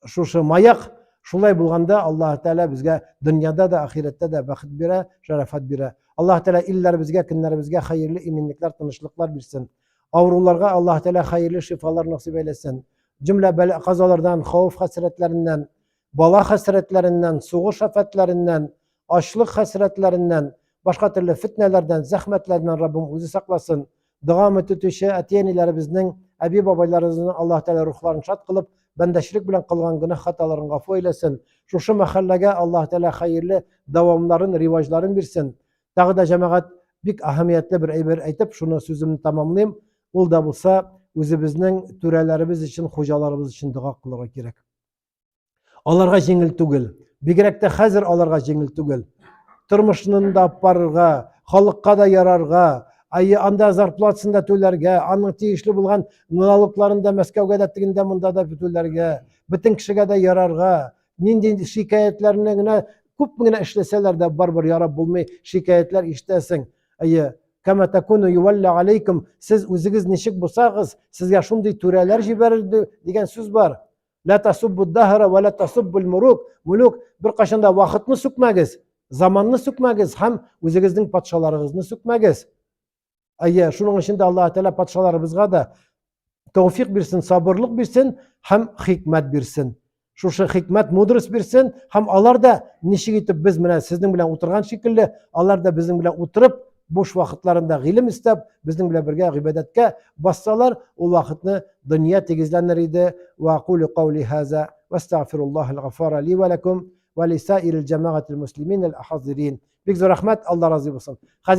шушы маяк. Шулай булганда Аллаһ Тәгалә безгә дөньяда да, ахирәттә дә бәхет бирә, шәрәфәт бирә. Аллаһ Тәгалә илләребезгә, көннәребезгә хәерле иминлекләр, тынычлыклар бирсен. Авыруларга Аллаһ Тәгалә хәерле шифалар насыйп әйләсен. Җөмлә бәла-казалардан, хәвеф-хәсрәтләреннән, бала хәсрәтләреннән, сугыш афәтләреннән, ачлык хәсрәтләреннән, башка төрле фетнәләрдән, зәхмәтләрдән Раббым үзе сакласын. Дога үтүче әти-әниләребезнең, әби-бабайларыбызның Аллаһ Тәгалә рухларын шат кылып, бәндәчелек белән кылган гөнаһ хаталарын гафу әйләсен. Шушы мәхәлләгә Аллаһ Тәгалә хәерле дәвамнарын, риваҗларын бирсен. Тагы да җәмәгать бик әһәмиятле бер әйбер әйтеп, шуны сүземне тәмамлыйм. Ул да булса, үзебезнең түрәләребез өчен, хуҗаларыбыз өчен дога кылырга кирәк. Аларга җиңел түгел. Бигрәк тә хәзер аларга җиңел түгел. Тормышны да алып барырга, халыкка да ярарга, ай, анда зарплатасын да түләргә, аның тиешле булган налогларын да Мәскәүгә дә тегендә монда да түләргә, бөтен кешегә дә ярарга, нинди шикаятьләрне генә күпме генә эшләсәләр дә барыбер ярап булмый, шикаятьләр ишетәсең. Әйе, кама такуну ювалла алейкум, сез үзегез ничек булсагыз, сезгә шундый түрәләр җибәрер дигән сүз бар. Ла тасуббу дахра ва ла тасуббул мулук. Мулук беркайчан да вакытны сүкмәгез, заманны сүкмәгез һәм үзегезнең патшаларыгызны сүкмәгез. Әйе, шуның өчен дә Аллаһ Тәгалә патшаларыбызга да тәүфик бирсен, сабырлык бирсен һәм хикмәт бирсен. Шушы хикмәт, мудрость бирсен һәм алар да ничек итеп без менә сезнең белән утырган шикелле, алар да безнең белән утырып, буш вакытларында гыйлем эстәп, безнең белән бергә гыйбадәткә бассалар, ул вакытны дөнья тигезләнер иде. Ва акулю каули хаза ва астагфируллахал гафара ли ва лакум ва лисаирил җәмәгатил муслимин әл хазирин. Бик зур рәхмәт, Алла разый булсын. Хәзрәт.